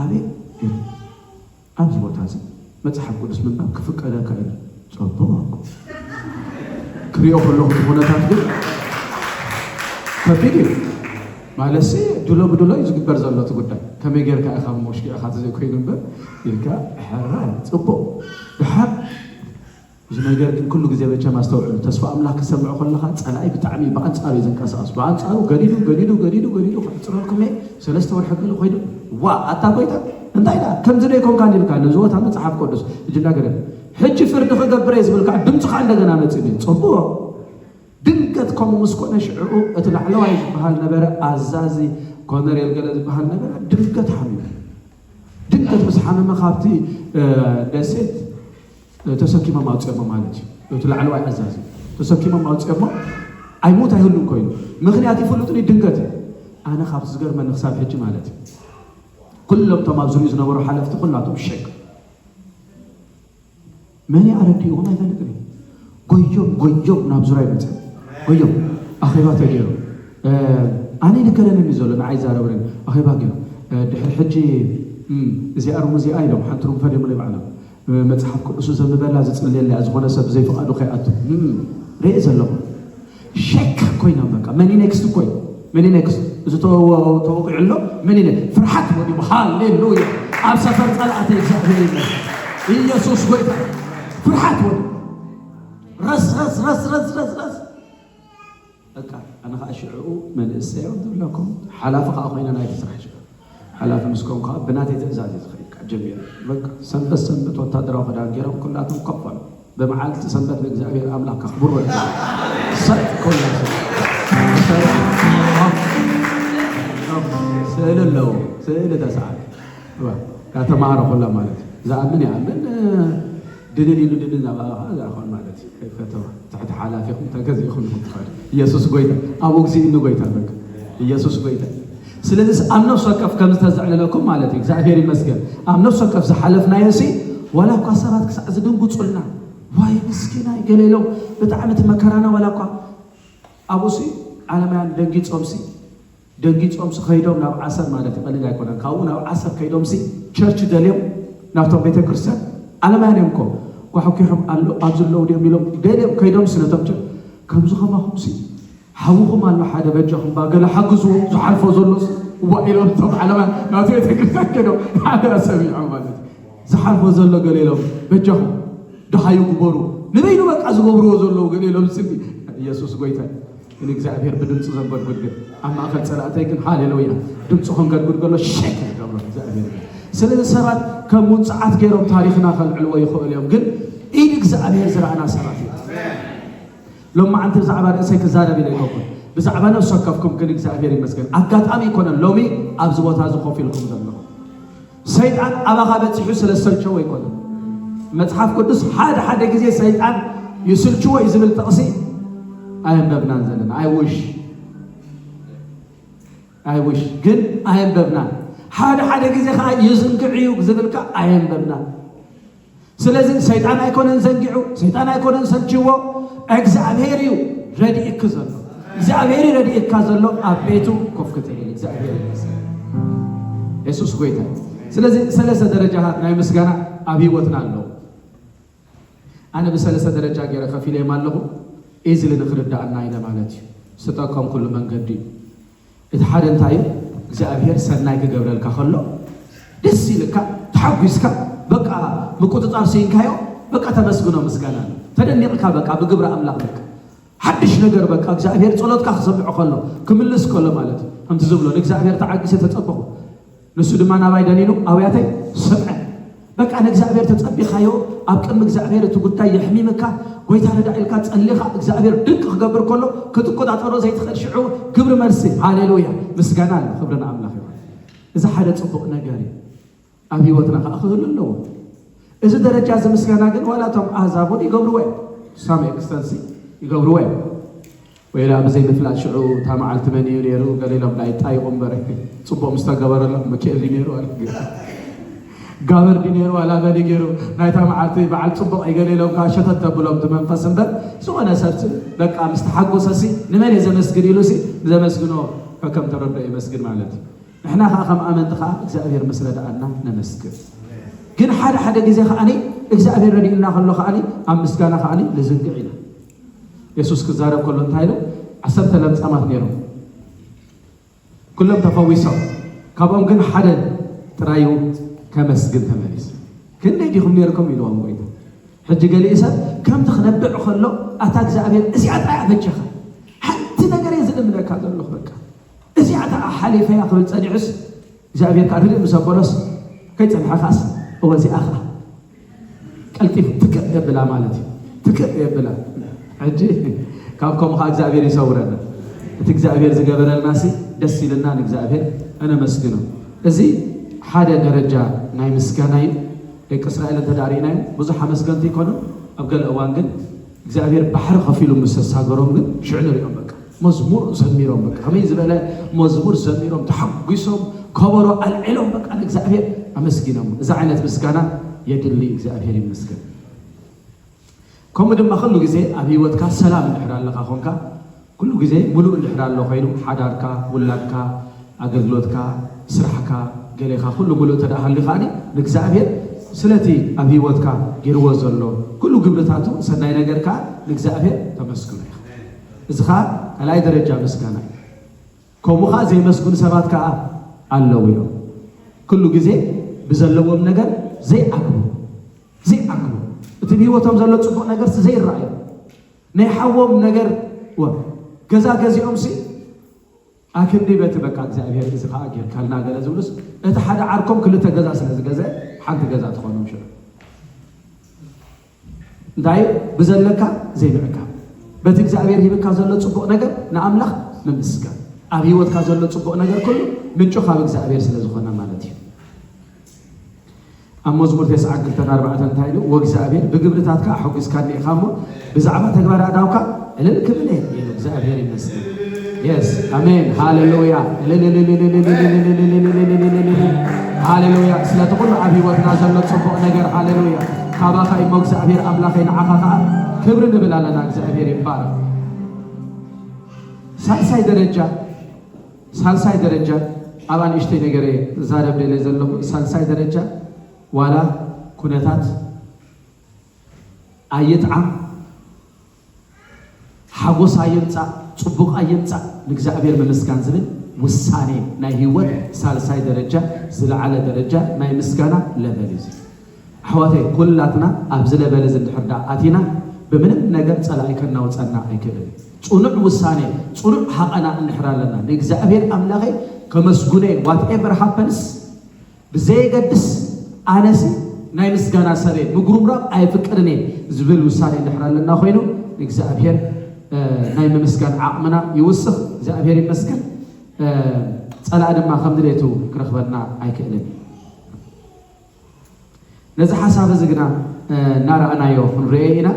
ኣቤት! ኣብዚ ቦታ እዚ መጽሓፍ ቅዱስ ምንባብ ክፍቀደካ እዩ። ጽቡቕ። ክሪኦ ከለኹ እቲ ኩነታት ግን ከቢድ እዩ። ማለትሲ ድሎ ብድሎ እዩ ዝግበር ዘሎ እቲ ጉዳይ። ከመይ ጌርካ ኢኻ እሞ ሽኪዕኻ ተዘይኮይኑ እምበር ኢልካ ሕራይ ጽቡቕ። ድሓር እዚ ነገር ግን ኩሉ ግዜ መቸም ኣስተውዕሉ። ተስፋ ኣምላኽ ክሰምዕ ከለኻ ጸላኢ ብጣዕሚ ብኣንጻሩ እዩ ዝንቀሳቐስ። ብኣንጻሩ ገዲዱ፣ ገዲዱ፣ ገዲዱ፣ ገዲዱ ክዕጽረልኩም እየ። ሰለስተ ወርሒ ገለ ኮይኑ፣ "ዋ፣ ኣታ ጎይታ፣ እንታይ ደኣ? ከምዚ ዶ ኣይኮንካን?" ኢልካ ነዚ ቦታ መጽሓፍ ቅዱስ እጅና ገለ፣ "ሕጂ ፍርዲ ክገብር እየ" ዝብል ከዓ ድምፂ ከዓ እንደገና መፂኡ እዩ። ጽቡቕ። ድንገት ከምኡ ምስ ኮነ ሽዕኡ እቲ ላዕለዋይ ዝበሃል ነበረ፣ ኣዛዚ ኮነሬል ገለ ዝበሃል ነበረ፣ ድንገት ሓሚሙ። ድንገት ምስ ሓመመ ካብቲ፣ እ፣ ደሴት፣ እ፣ ተሰኪሞም ኣውፅኦሞ ማለት እዩ። እቲ ላዕለዋይ ኣዛዚ ተሰኪሞም ኣውፅኦሞ። ኣይሙት ኣይህሉን ኮይኑ። ምኽንያት ይፍልጡን እዩ ድንገት እዩ። ኣነ ካብቲ ዝገርመኒ ክሳብ ሕጂ ማለት እዩ። ኩሎም እቶም ኣብ ዙሪኡ ዝነበሩ ሓለፍቲ ኩላቶም ሸክ። መን እዩ ኣረዲእዎም ኣይፈልጥን እዩ። ጎዮም፣ ጎዮም ናብ ዙርያ ይመጽእ። ጎዮም፣ ኣኼባ ተገይሩ። እ፣ ኣነ ይንገረኒ ዘሎ፣ ንዓይ ይዛረበኒ። ኣኼባ ገይሩ። እ፣ ድሕሪ ሕጂ፣ እም፣ እዚኣ ሩም እዚኣ ኢሎም፣ ሓንቲ ሩም ፈሊሙለይ ባዕሎም። እ፣ መጽሓፍ ቅዱስ ዘንብበላ ዝጽልየላ እያ፣ ዝኾነ ሰብ ብዘይፍቓዱ ከይኣቱ። እም፣ ርእየ ዘለኹ። ሸክ ኮይኖም በቃ፣ መን እዩ ኔክስት እኮ እዩ። መን እዩ ኔክስት? እዚ ተወ-፣ ተወቂዑ ኣሎ። መን እዩ ኔክስት? ፍርሓት ወዲቡ። ሃሌሉያ! ኣብ ሰፈር ጸላእተይ እግዚኣብሔር ይመስገን። ኢየሱስ ጎይታ። ፍርሓት ወዲቡ። ረስ፣ ረስ፣ ረስ፣ ረስ፣ ረስ፣ ረስ። በቃ፣ ኣነ ኸኣ ሽዕኡ መንእሰይ እዮም ዝብለኩም። ሓላፊ ኸኣ ኮይነ ናይቲ ስራሕ ሽዑ። ሓላፊ ምስ ኮንኩ ኸኣ ብናተይ ትእዛዝ እዩ ዝኸይድ። ካብ ጀሚሩ። በቃ፣ ሰንበት ሰንበት ወታደራዊ ክዳን ገይሮም ኩላቶም ኮፍ በሉ። ብመዓልቲ ሰንበት ንእግዚኣብሔር ኣምላኽ ከኽብሮ እዩ። ሰብ ኮላ ሰብ። ሰብ። ስእሊ ኣለዎ። ስእሊ ተሰኣለ። እዋ፣ እታ ተማሃሮ ኮላ ማለት እዩ። ዝኣምን ይኣምን፣ ድንን ኢሉ ድንን ኣብ ኣኻ ዝኣኾን ማለት እዩ። ከይፈተዋ ትሕቲ ሓላፊኹም ተገዚእኹም ኢኹም ትኸዱ። ኢየሱስ ጎይታ፣ ኣብኡ ግዜ ኢሉ ጎይታ በቃ። ኢየሱስ ጎይታ። ስለዚህ ኣብ ነፍሲ ወከፍ ከም ዝተዘዕለለኩም ማለት እዩ። እግዚኣብሔር ይመስገን። ኣብ ነፍሲ ወከፍ ዝሓለፍናዮ ሲ ዋላ እኳ ሰባት ክሳዕ ዝድንጉጹልና፣ ዋይ ምስኪናይ ገለ ኢሎም ብጣዕሚ እቲ መከራና ዋላ እኳ ኣብኡ ሲ ዓለማውያን ደንጊጾም ሲ ደንጊጾም ሲ ከይዶም ናብ ዓሰብ ማለት እዩ። ቀሊል ኣይኮነን። ካብኡ ናብ ዓሰብ ከይዶም ሲ ቸርች ደልዮም ናብቶም ቤተ ክርስቲያን ዓለማውያን እዮም እኮ ጓሕጒሖም ኣሎ ኣብዚ ኣለዉ ድዮም ኢሎም ደልዮም ከይዶም ሲ ነቶም ቸርች ከምዚ ከማኹም ሲ ሓውኹም ኣሎ ሓደ በጃኹም ባ ገለ ሓግዝዎ ዝሓልፎ ዘሎ ሲ እዋ ኢሎም እቶም ዓለማውያን ናብቲ ቤተ ክርስቲያን ከይዶም ሓደ ሰሚዖም ማለት እዩ። ዝሓልፎ ዘሎ ገለ ኢሎም በጃኹም ደሃዩ ግበሩ ንበይኑ በቃ ዝገብርዎ ዘለዉ ገለ ኢሎም ሲ ኢየሱስ ጎይታ እዩ። ንእግዚኣብሔር ብድምፂ ዘንጎድጉድ ግን ኣብ ማእኸል ፀላእተይ ግን ሃሌሉያ ድምፂ ከንገድጉድ ከሎ ሸክ ዝገብሮ እግዚኣብሔር እዩ። ስለዚ ሰባት ከም ውፅዓት ገይሮም ታሪኽና ከልዕልዎ ይኽእሉ እዮም፣ ግን ኢድ እግዚኣብሔር ዝረኣና ሰባት እዮም። ሎማዓንቲ ብዛዕባ ርእሰይ ክዛረብ ኢለ ኣይኮንኩን፣ ብዛዕባ ነፍሲ ወከፍኩም ግን እግዚኣብሔር ይመስገን። ኣጋጣሚ ኣይኮነን ሎሚ ኣብዚ ቦታ እዚ ኮፍ ኢልኩም ዘለኹም። ሰይጣን ኣባኻ በፂሑ ስለ ዝሰልቸዎ ኣይኮነን። መፅሓፍ ቅዱስ ሓደ ሓደ ግዜ ሰይጣን ይስልችዎ እዩ ዝብል ጥቕሲ ኣየንበብናን ዘለና። I wish I wish ግን ኣየንበብናን። ሓደ ሓደ ግዜ ከዓ ይዝንግዕ እዩ ዝብል ከዓ ኣየንበብናን። ስለዚ ሰይጣን ኣይኮነን ዘንጊዑ፣ ሰይጣን ኣይኮነን ሰልችዎ፣ እግዚኣብሔር እዩ ረድእክ ዘሎ። እግዚኣብሔር እዩ ረድእካ ዘሎ ኣብ ቤቱ ኮፍ ክትብል እግዚኣብሔር ይመስገን። የሱስ ጎይታ እዩ። ስለዚ ሰለስተ ደረጃታት ናይ ምስጋና ኣብ ህይወትና ኣለዉ። ኣነ ብሰለስተ ደረጃ ገይረ ከፊለዮም ኣለኹ። ኢዝሊ ንክርዳኣና ኢለ ማለት እዩ። ዝተጠቀምኩሉ መንገዲ እዩ። እቲ ሓደ እንታይ እዩ? እግዚኣብሔር ሰናይ ክገብረልካ ከሎ ደስ ኢልካ ተሓጒስካ በቃ ምቁፅፃር ስኢንካዮ በቃ ተመስግኖ ምስጋና ኣሎ። ተደኒቕካ በቃ ብግብሪ ኣምላኽ በቃ ሓድሽ ነገር በቃ እግዚኣብሔር ጸሎትካ ክሰምዖ ከሎ ክምልስ ከሎ ማለት እዩ። ከምቲ ዝብሎ ንእግዚኣብሔር ተዓጊሰ ተጸበኹ ንሱ ድማ ናባይ ደኒኑ ኣውያተይ ሰምዐ። በቃ ንእግዚኣብሔር ተጸቢኻዮ ኣብ ቅድሚ እግዚኣብሔር እቲ ጉዳይ የሕሚምካ ጎይታ ረዳ ኢልካ ጸሊኻ እግዚኣብሔር ድንቅ ክገብር ከሎ ክትቆጣጠሮ ዘይትኽእል ሽዑ ግብሪ መልሲ ሃሌሉያ ምስጋና ኣሎ። ክብሪ ንኣምላኽ ይኹን። እዚ ሓደ ጽቡቕ ነገር እዩ። ኣብ ህይወትና ከዓ ክህሉ ኣለዎ። እዚ ደረጃ እዚ ምስጋና ግን ዋላ እቶም ኣህዛብ እውን ይገብርዎ እዮም። ሳም ኤክስተንሲ ይገብርዎ እዮም። ወይ ደኣ ብዘይ ምፍላጥ ሽዑ እታ መዓልቲ መን እዩ ነይሩ ገለ ኢሎም ዳይ ጣይቑ እምበር ጽቡቕ ምስ ተገበረሎም ሚካኤል ድዩ ነይሩ ዋላ ጋበር ድዩ ነይሩ ዋላ መን እዩ ገይሩ ናይታ መዓልቲ በዓል ጽቡቕ እዩ ገለ ኢሎም ከዓ ሸተት ተብሎም እቲ መንፈስ እምበር ዝኾነ ሰብ በቃ ምስ ተሓጎሰሲ ንመን እየ ዘመስግን ኢሉሲ ንዘመስግኖ ከም ተረድኦ የመስግን ማለት እዩ። ንሕና ከዓ ከም ኣመንቲ ከዓ እግዚኣብሔር ምስ ረድኣና ነመስግን። ግን ሓደ ሓደ ግዜ ከዓኒ እግዚኣብሔር ረድእና ከሎ ከዓኒ ኣብ ምስጋና ከዓኒ ንዝንግዕ ኢና። የሱስ ክዛረብ ከሎ እንታይ ኢሉ? ዓሰርተ ለምጻማት ነይሮም። ኩሎም ተፈዊሶም። ካብኦም ግን ሓደ ጥራዩ ከመስግን ተመሊሱ። ክንደይ ዲኹም ነይርኩም ኢልዎም ጎይታ። ሕጂ ገሊኡ ሰብ ከምቲ ክነብዕ ከሎ ኣታ እግዚኣብሔር እዚኣ ጥራይ ኣበጀኻ። ሓንቲ ነገር እየ ዝልምነካ ዘለኹ በቃ። እዚኣ እታ ሓሊፈያ ክብል ጸኒሑስ እግዚኣብሔር ከዓ ርድእ ምስ ኣበሎስ ከይጸንሐ ከዓስ እወ እዚኣ ከዓ ቀልጢፉ ትክእ የብላ ማለት እዩ። ትክእ የብላ። ሕጂ ካብ ከምኡ ከዓ እግዚኣብሔር ይሰውረና። እቲ እግዚኣብሔር ዝገበረልና ሲ ደስ ኢልና ንእግዚኣብሔር እነመስግኖ። እዚ ሓደ ደረጃ ናይ ምስጋና እዩ። ደቂ እስራኤል እንተ ደኣ ርኢናዮም ብዙሕ ኣመስገንቲ ይኮኑ። ኣብ ገለ እዋን ግን እግዚኣብሔር ባሕሪ ከፊሉ ምስ ተሳገሮም ግን ሽዑ ንሪኦም በቃ መዝሙር ዘሚሮም በቃ ከመይ ዝበለ መዝሙር ዘሚሮም ተሓጒሶም ከበሮ ኣልዒሎም በቃ ንእግዚኣብሔር ኣመስጊኖም። እዚ ዓይነት ምስጋና የድሊ። እግዚኣብሔር ይመስገን። ከምኡ ድማ ኩሉ ግዜ ኣብ ህይወትካ ሰላም እንድሕር ኣለካ ኮንካ ኩሉ ግዜ ሙሉእ እንድሕር ኣሎ ኮይኑ ሓዳርካ፣ ውላድካ፣ ኣገልግሎትካ፣ ስራሕካ፣ ገሌኻ ኩሉ ሙሉእ እንተ ደኣ ሃልዩ ከዓኒ ንእግዚኣብሔር ስለቲ ኣብ ህይወትካ ገይርዎ ዘሎ ኩሉ ግብርታቱ ሰናይ ነገር ከዓ ንእግዚኣብሔር ተመስግኖ ኢኻ። እዚ ኸዓ ካልኣይ ደረጃ ምስጋና እዩ። ከምኡ ኸዓ ዘይመስግኑ ሰባት ከዓ ኣለዉ እዮም። ኩሉ ግዜ ብዘለዎም ነገር ዘይዓግቡ ዘይዓግቡ እቲ ብህይወቶም ዘሎ ፅቡቕ ነገርሲ ዘይረኣዩ ናይ ሓዎም ነገር ወ ገዛ ገዚኦም ሲ ኣክንዲ በቲ በቃ እግዚኣብሔር እዚ ከዓ ጌርካልና ገለ ዝብሉስ እቲ ሓደ ዓርኮም ክልተ ገዛ ስለ ዝገዘ ሓንቲ ገዛ ትኾኖም ሽዑ እንታይ ብዘለካ ዘይምዕካብ በቲ እግዚኣብሔር ሂብካ ዘሎ ፅቡቕ ነገር ንኣምላኽ ምምስጋን ኣብ ህይወትካ ዘሎ ፅቡቕ ነገር ኩሉ ምንጩ ካብ እግዚኣብሔር ስለ ዝኾነ ማለት እዩ። ኣብ መዝሙር ተስዓን ክልተን ኣርባዕተን እንታይ ኢሉ? "ወእግዚኣብሔር ብግብርታትካ ኣሐጒስካኒ ኢኻ እሞ፣ ብዛዕባ ተግባር ኣእዳውካ ዕልል ክብል እየ" ኢሉ። እግዚኣብሔር ይመስገን። የስ፣ ኣሜን፣ ሃሌሉያ፣ ሃሌሉያ። ስለቲ ኩሉ ኣብ ህይወትና ዘሎ ጽቡቕ ነገር፣ ሃሌሉያ፣ ካባኻ እሞ እግዚኣብሔር ኣምላኸይ፣ ንዓኻ ኸዓ ክብሪ ንብል ኣለና። እግዚኣብሔር ይባረኽ። ሳልሳይ ደረጃ፣ ሳልሳይ ደረጃ፣ ኣብ ኣንእሽተይ ነገር እየ ክዛረብ ደልየ ዘለኹ። ሳልሳይ ደረጃ፣ ዋላ ኩነታት ኣይጥዓም፣ ሓጎስ ኣየምጻእ፣ ጽቡቕ ኣየምጻእ፣ ንእግዚኣብሔር ምምስጋን ዝብል ውሳኔ ናይ ህይወት ሳልሳይ ደረጃ፣ ዝለዓለ ደረጃ ናይ ምስጋና ለቨል እዩ። ኣሕዋተይ፣ ኩላትና ኣብዚ ለቨል እዚ እንድሕር ደኣ ኣቲና፣ ብምንም ነገር ጸላኢ ከናውጸና ኣይክእልን። ጽኑዕ ውሳኔ፣ ጽኑዕ ሃቐና እንድሕር ኣለና፣ ንእግዚኣብሔር ኣምላኸይ ከመስጉነ፣ whatever happens፣ ብዘየገድስ፣ ኣነሲ ናይ ምስጋና ሰብ እየ፣ ምጉርምራም ኣይፍቅድን እየ ዝብል ውሳኔ እንድሕር ኣለና ኮይኑ፣ ንእግዚኣብሔር፣ እ፣ ናይ ምምስጋን ዓቕምና ይውስኽ። እግዚኣብሔር ይመስገን። እ፣ ጸላኢ ድማ ከም ድሌቱ ክረኽበና ኣይክእልን። ነዚ ሓሳብ እዚ ግና፣ እ፣ እናረኣናዮ ክንርእዮ ኢና።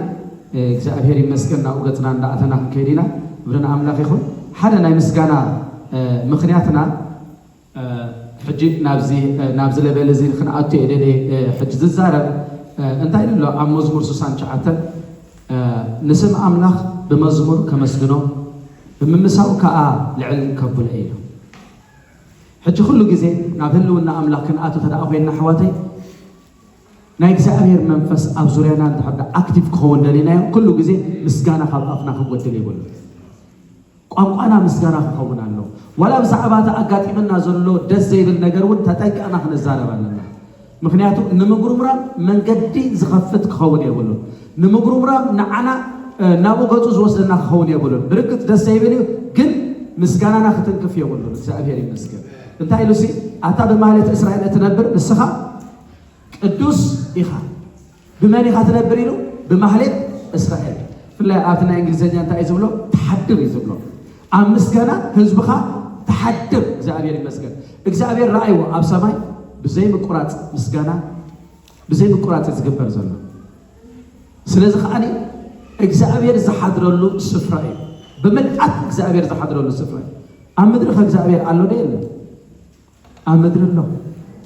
እ፣ እግዚኣብሔር ይመስገን፣ ናብኡ ገጽና እንዳኣተና ክንከይድ ኢና። ክብሪ ንኣምላኽ ይኹን። ሓደ ናይ ምስጋና፣ እ፣ ምኽንያትና፣ እ፣ ሕጂ ናብዚ፣ እ፣ ናብዚ ለቨል እዚ ክንኣቱ እየ ደልየ፣ እ፣ ሕጂ ዝዛረብ፣ እ፣ እንታይ ኢሉ ኣሎ? ኣብ መዝሙር ስሳን ትሽዓተን፣ እ፣ "ንስም ኣምላኽ ብመዝሙር ከመስግኖ፣ ብምምሳው ከኣ ልዕል ከብሎ" ኢሉ። ሕጂ ኩሉ ግዜ ናብ ህልውና ኣምላኽ ክንኣቱ ተደኣ ኮይንና፣ ኣሕዋተይ፣ ናይ እግዚኣብሔር መንፈስ ኣብ ዙርያና እንድሕር ደኣ ኣክቲቭ ክኸውን ደሊናዮ፣ ኩሉ ግዜ ምስጋና ካብ ኣፍና ክጎድል የብሉን። ቋንቋና ምስጋና ክኸውን ኣለዎ። ዋላ ብዛዕባ እቲ ኣጋጢመና ዘሎ ደስ ዘይብል ነገር እውን ተጠንቂቕና ክንዛረብ ኣለና። ምኽንያቱ ንምጉርምራም መንገዲ ዝኸፍት ክኸውን የብሉን። ንምጉርምራም ንዓና፣ እ፣ ናብኡ ገጹ ዝወስደና ክኸውን የብሉን። ብርግጽ ደስ ዘይብል እዩ፣ ግን ምስጋናና ክትንክፍ የብሉን። እግዚኣብሔር ይመስገን። እንታይ ኢሉ ሲ? "ኣታ ብማህሌት እስራኤል እትነብር ንስኻ ቅዱስ ኢኻ። ብመን ኢኻ ትነብር?" ኢሉ፣ "ብማህሌት እስራኤል።" ብፍላይ ኣብቲ ናይ እንግሊዝኛ እንታይ እዩ ዝብሎ? "ትሓድር" እዩ ዝብሎ። ኣብ ምስጋና ህዝብኻ ትሓድር። እግዚኣብሔር ይመስገን። እግዚኣብሔር ረኣይዎ ኣብ ሰማይ ብዘይ ምቁራጽ ምስጋና፣ ብዘይ ምቁራጽ እዩ ዝግበር ዘሎ። ስለዚ ከዓኒ እግዚኣብሔር ዝሓድረሉ ስፍራ እዩ። ብምልኣት እግዚኣብሔር ዝሓድረሉ ስፍራ እዩ። ኣብ ምድሪ ከ እግዚኣብሔር ኣሎ ዶ የለን? ኣብ ምድሪ ኣሎ።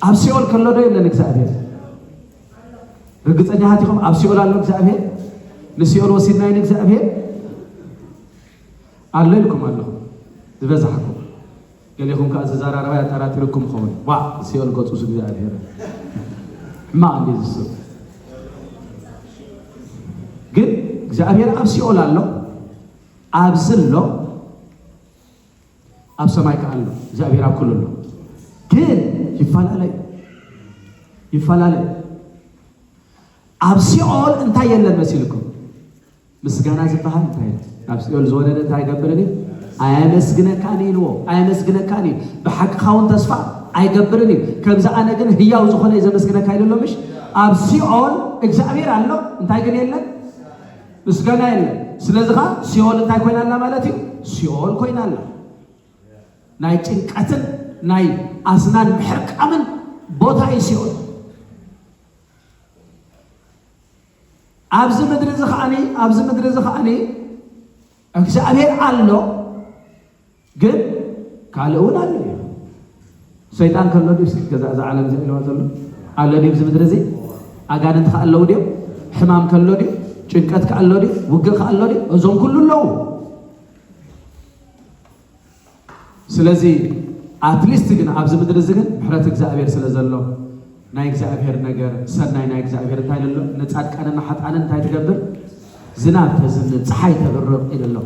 ኣብ ሲኦል ከሎ ዶ የለን እግዚኣብሔር? ርግጸኛታት ኢኹም? ኣብ ሲኦል ኣሎ እግዚኣብሔር? ንሲኦል ወሲድናዮ ንእግዚኣብሔር? ኣሎ ኢልኩም ኣለኹም ዝበዛሕኩም። ገሌኹም ከኣ ዝዘራረባ ያጠራጥርኩም ይኸውን። ዋ፣ ሲኦል ገጹስ እግዚኣብሔር። ሕማቕ እንዴ ዝስብ። ግን እግዚኣብሔር ኣብ ሲኦል ኣሎ፣ ኣብዚ ኣሎ፣ ኣብ ሰማይ ከኣ ኣሎ። እግዚኣብሔር ኣብ ኩሉ ኣሎ። ግን ይፈላለ እዩ። ይፈላለ። ኣብ ሲኦል እንታይ የለን መሲልኩም? ምስጋና ዝበሃል እንታይ እዩ? ናብ ሲኦል ዝወረደ እንታይ ኣይገብርን እዩ? ኣየመስግነካን እዩ ኢልዎ። ኣየመስግነካን እዩ። ብሓቅኻ እውን ተስፋ ኣይገብርን እዩ። ከምዚ ኣነ ግን ህያው ዝኾነ እዩ ዘመስግነካ ኢሉ ኣሎ ምሽ? ኣብ ሲኦል እግዚኣብሔር ኣሎ፣ እንታይ ግን የለን? ምስጋና የለን። ስለዚ ኸዓ ሲኦል እንታይ ኮይና ኣላ ማለት እዩ? ሲኦል ኮይና ኣላ። ናይ ጭንቀትን ናይ ኣስናን ምሕርቃምን ቦታ እዩ ሲኦል። ኣብዚ ምድሪ እዚ ኸዓኒ፣ ኣብዚ ምድሪ እዚ ኸዓኒ እግዚኣብሔር ኣሎ፣ ግን ካልእ እውን ኣሎ እዩ። ሰይጣን ከሎ ድዩ? እስኪ ገዛ እዛ ዓለም እዚኣ ኢልዋ ዘሎ ኣሎ ድዩ? ኣብዚ ምድሪ እዚ ኣጋንንት ከ ኣለዉ ድዮም? ሕማም ከሎ ድዩ? ጭንቀት ከ ኣሎ ድዩ? ውግእ ከ ኣሎ ድዩ? እዞም ኩሉ ኣለዉ። ስለዚ ኣትሊስት ግን ኣብዚ ምድሪ እዚ ግን ምሕረት እግዚኣብሔር ስለ ዘሎ ናይ እግዚኣብሔር ነገር ሰናይ ናይ እግዚኣብሔር እንታይ ኣሎ? ንጻድቃንን ንሓጣንን እንታይ ትገብር? ዝናብ ተዝንብ፣ ፀሓይ ተብርቕ ኢሉ ኣሎ።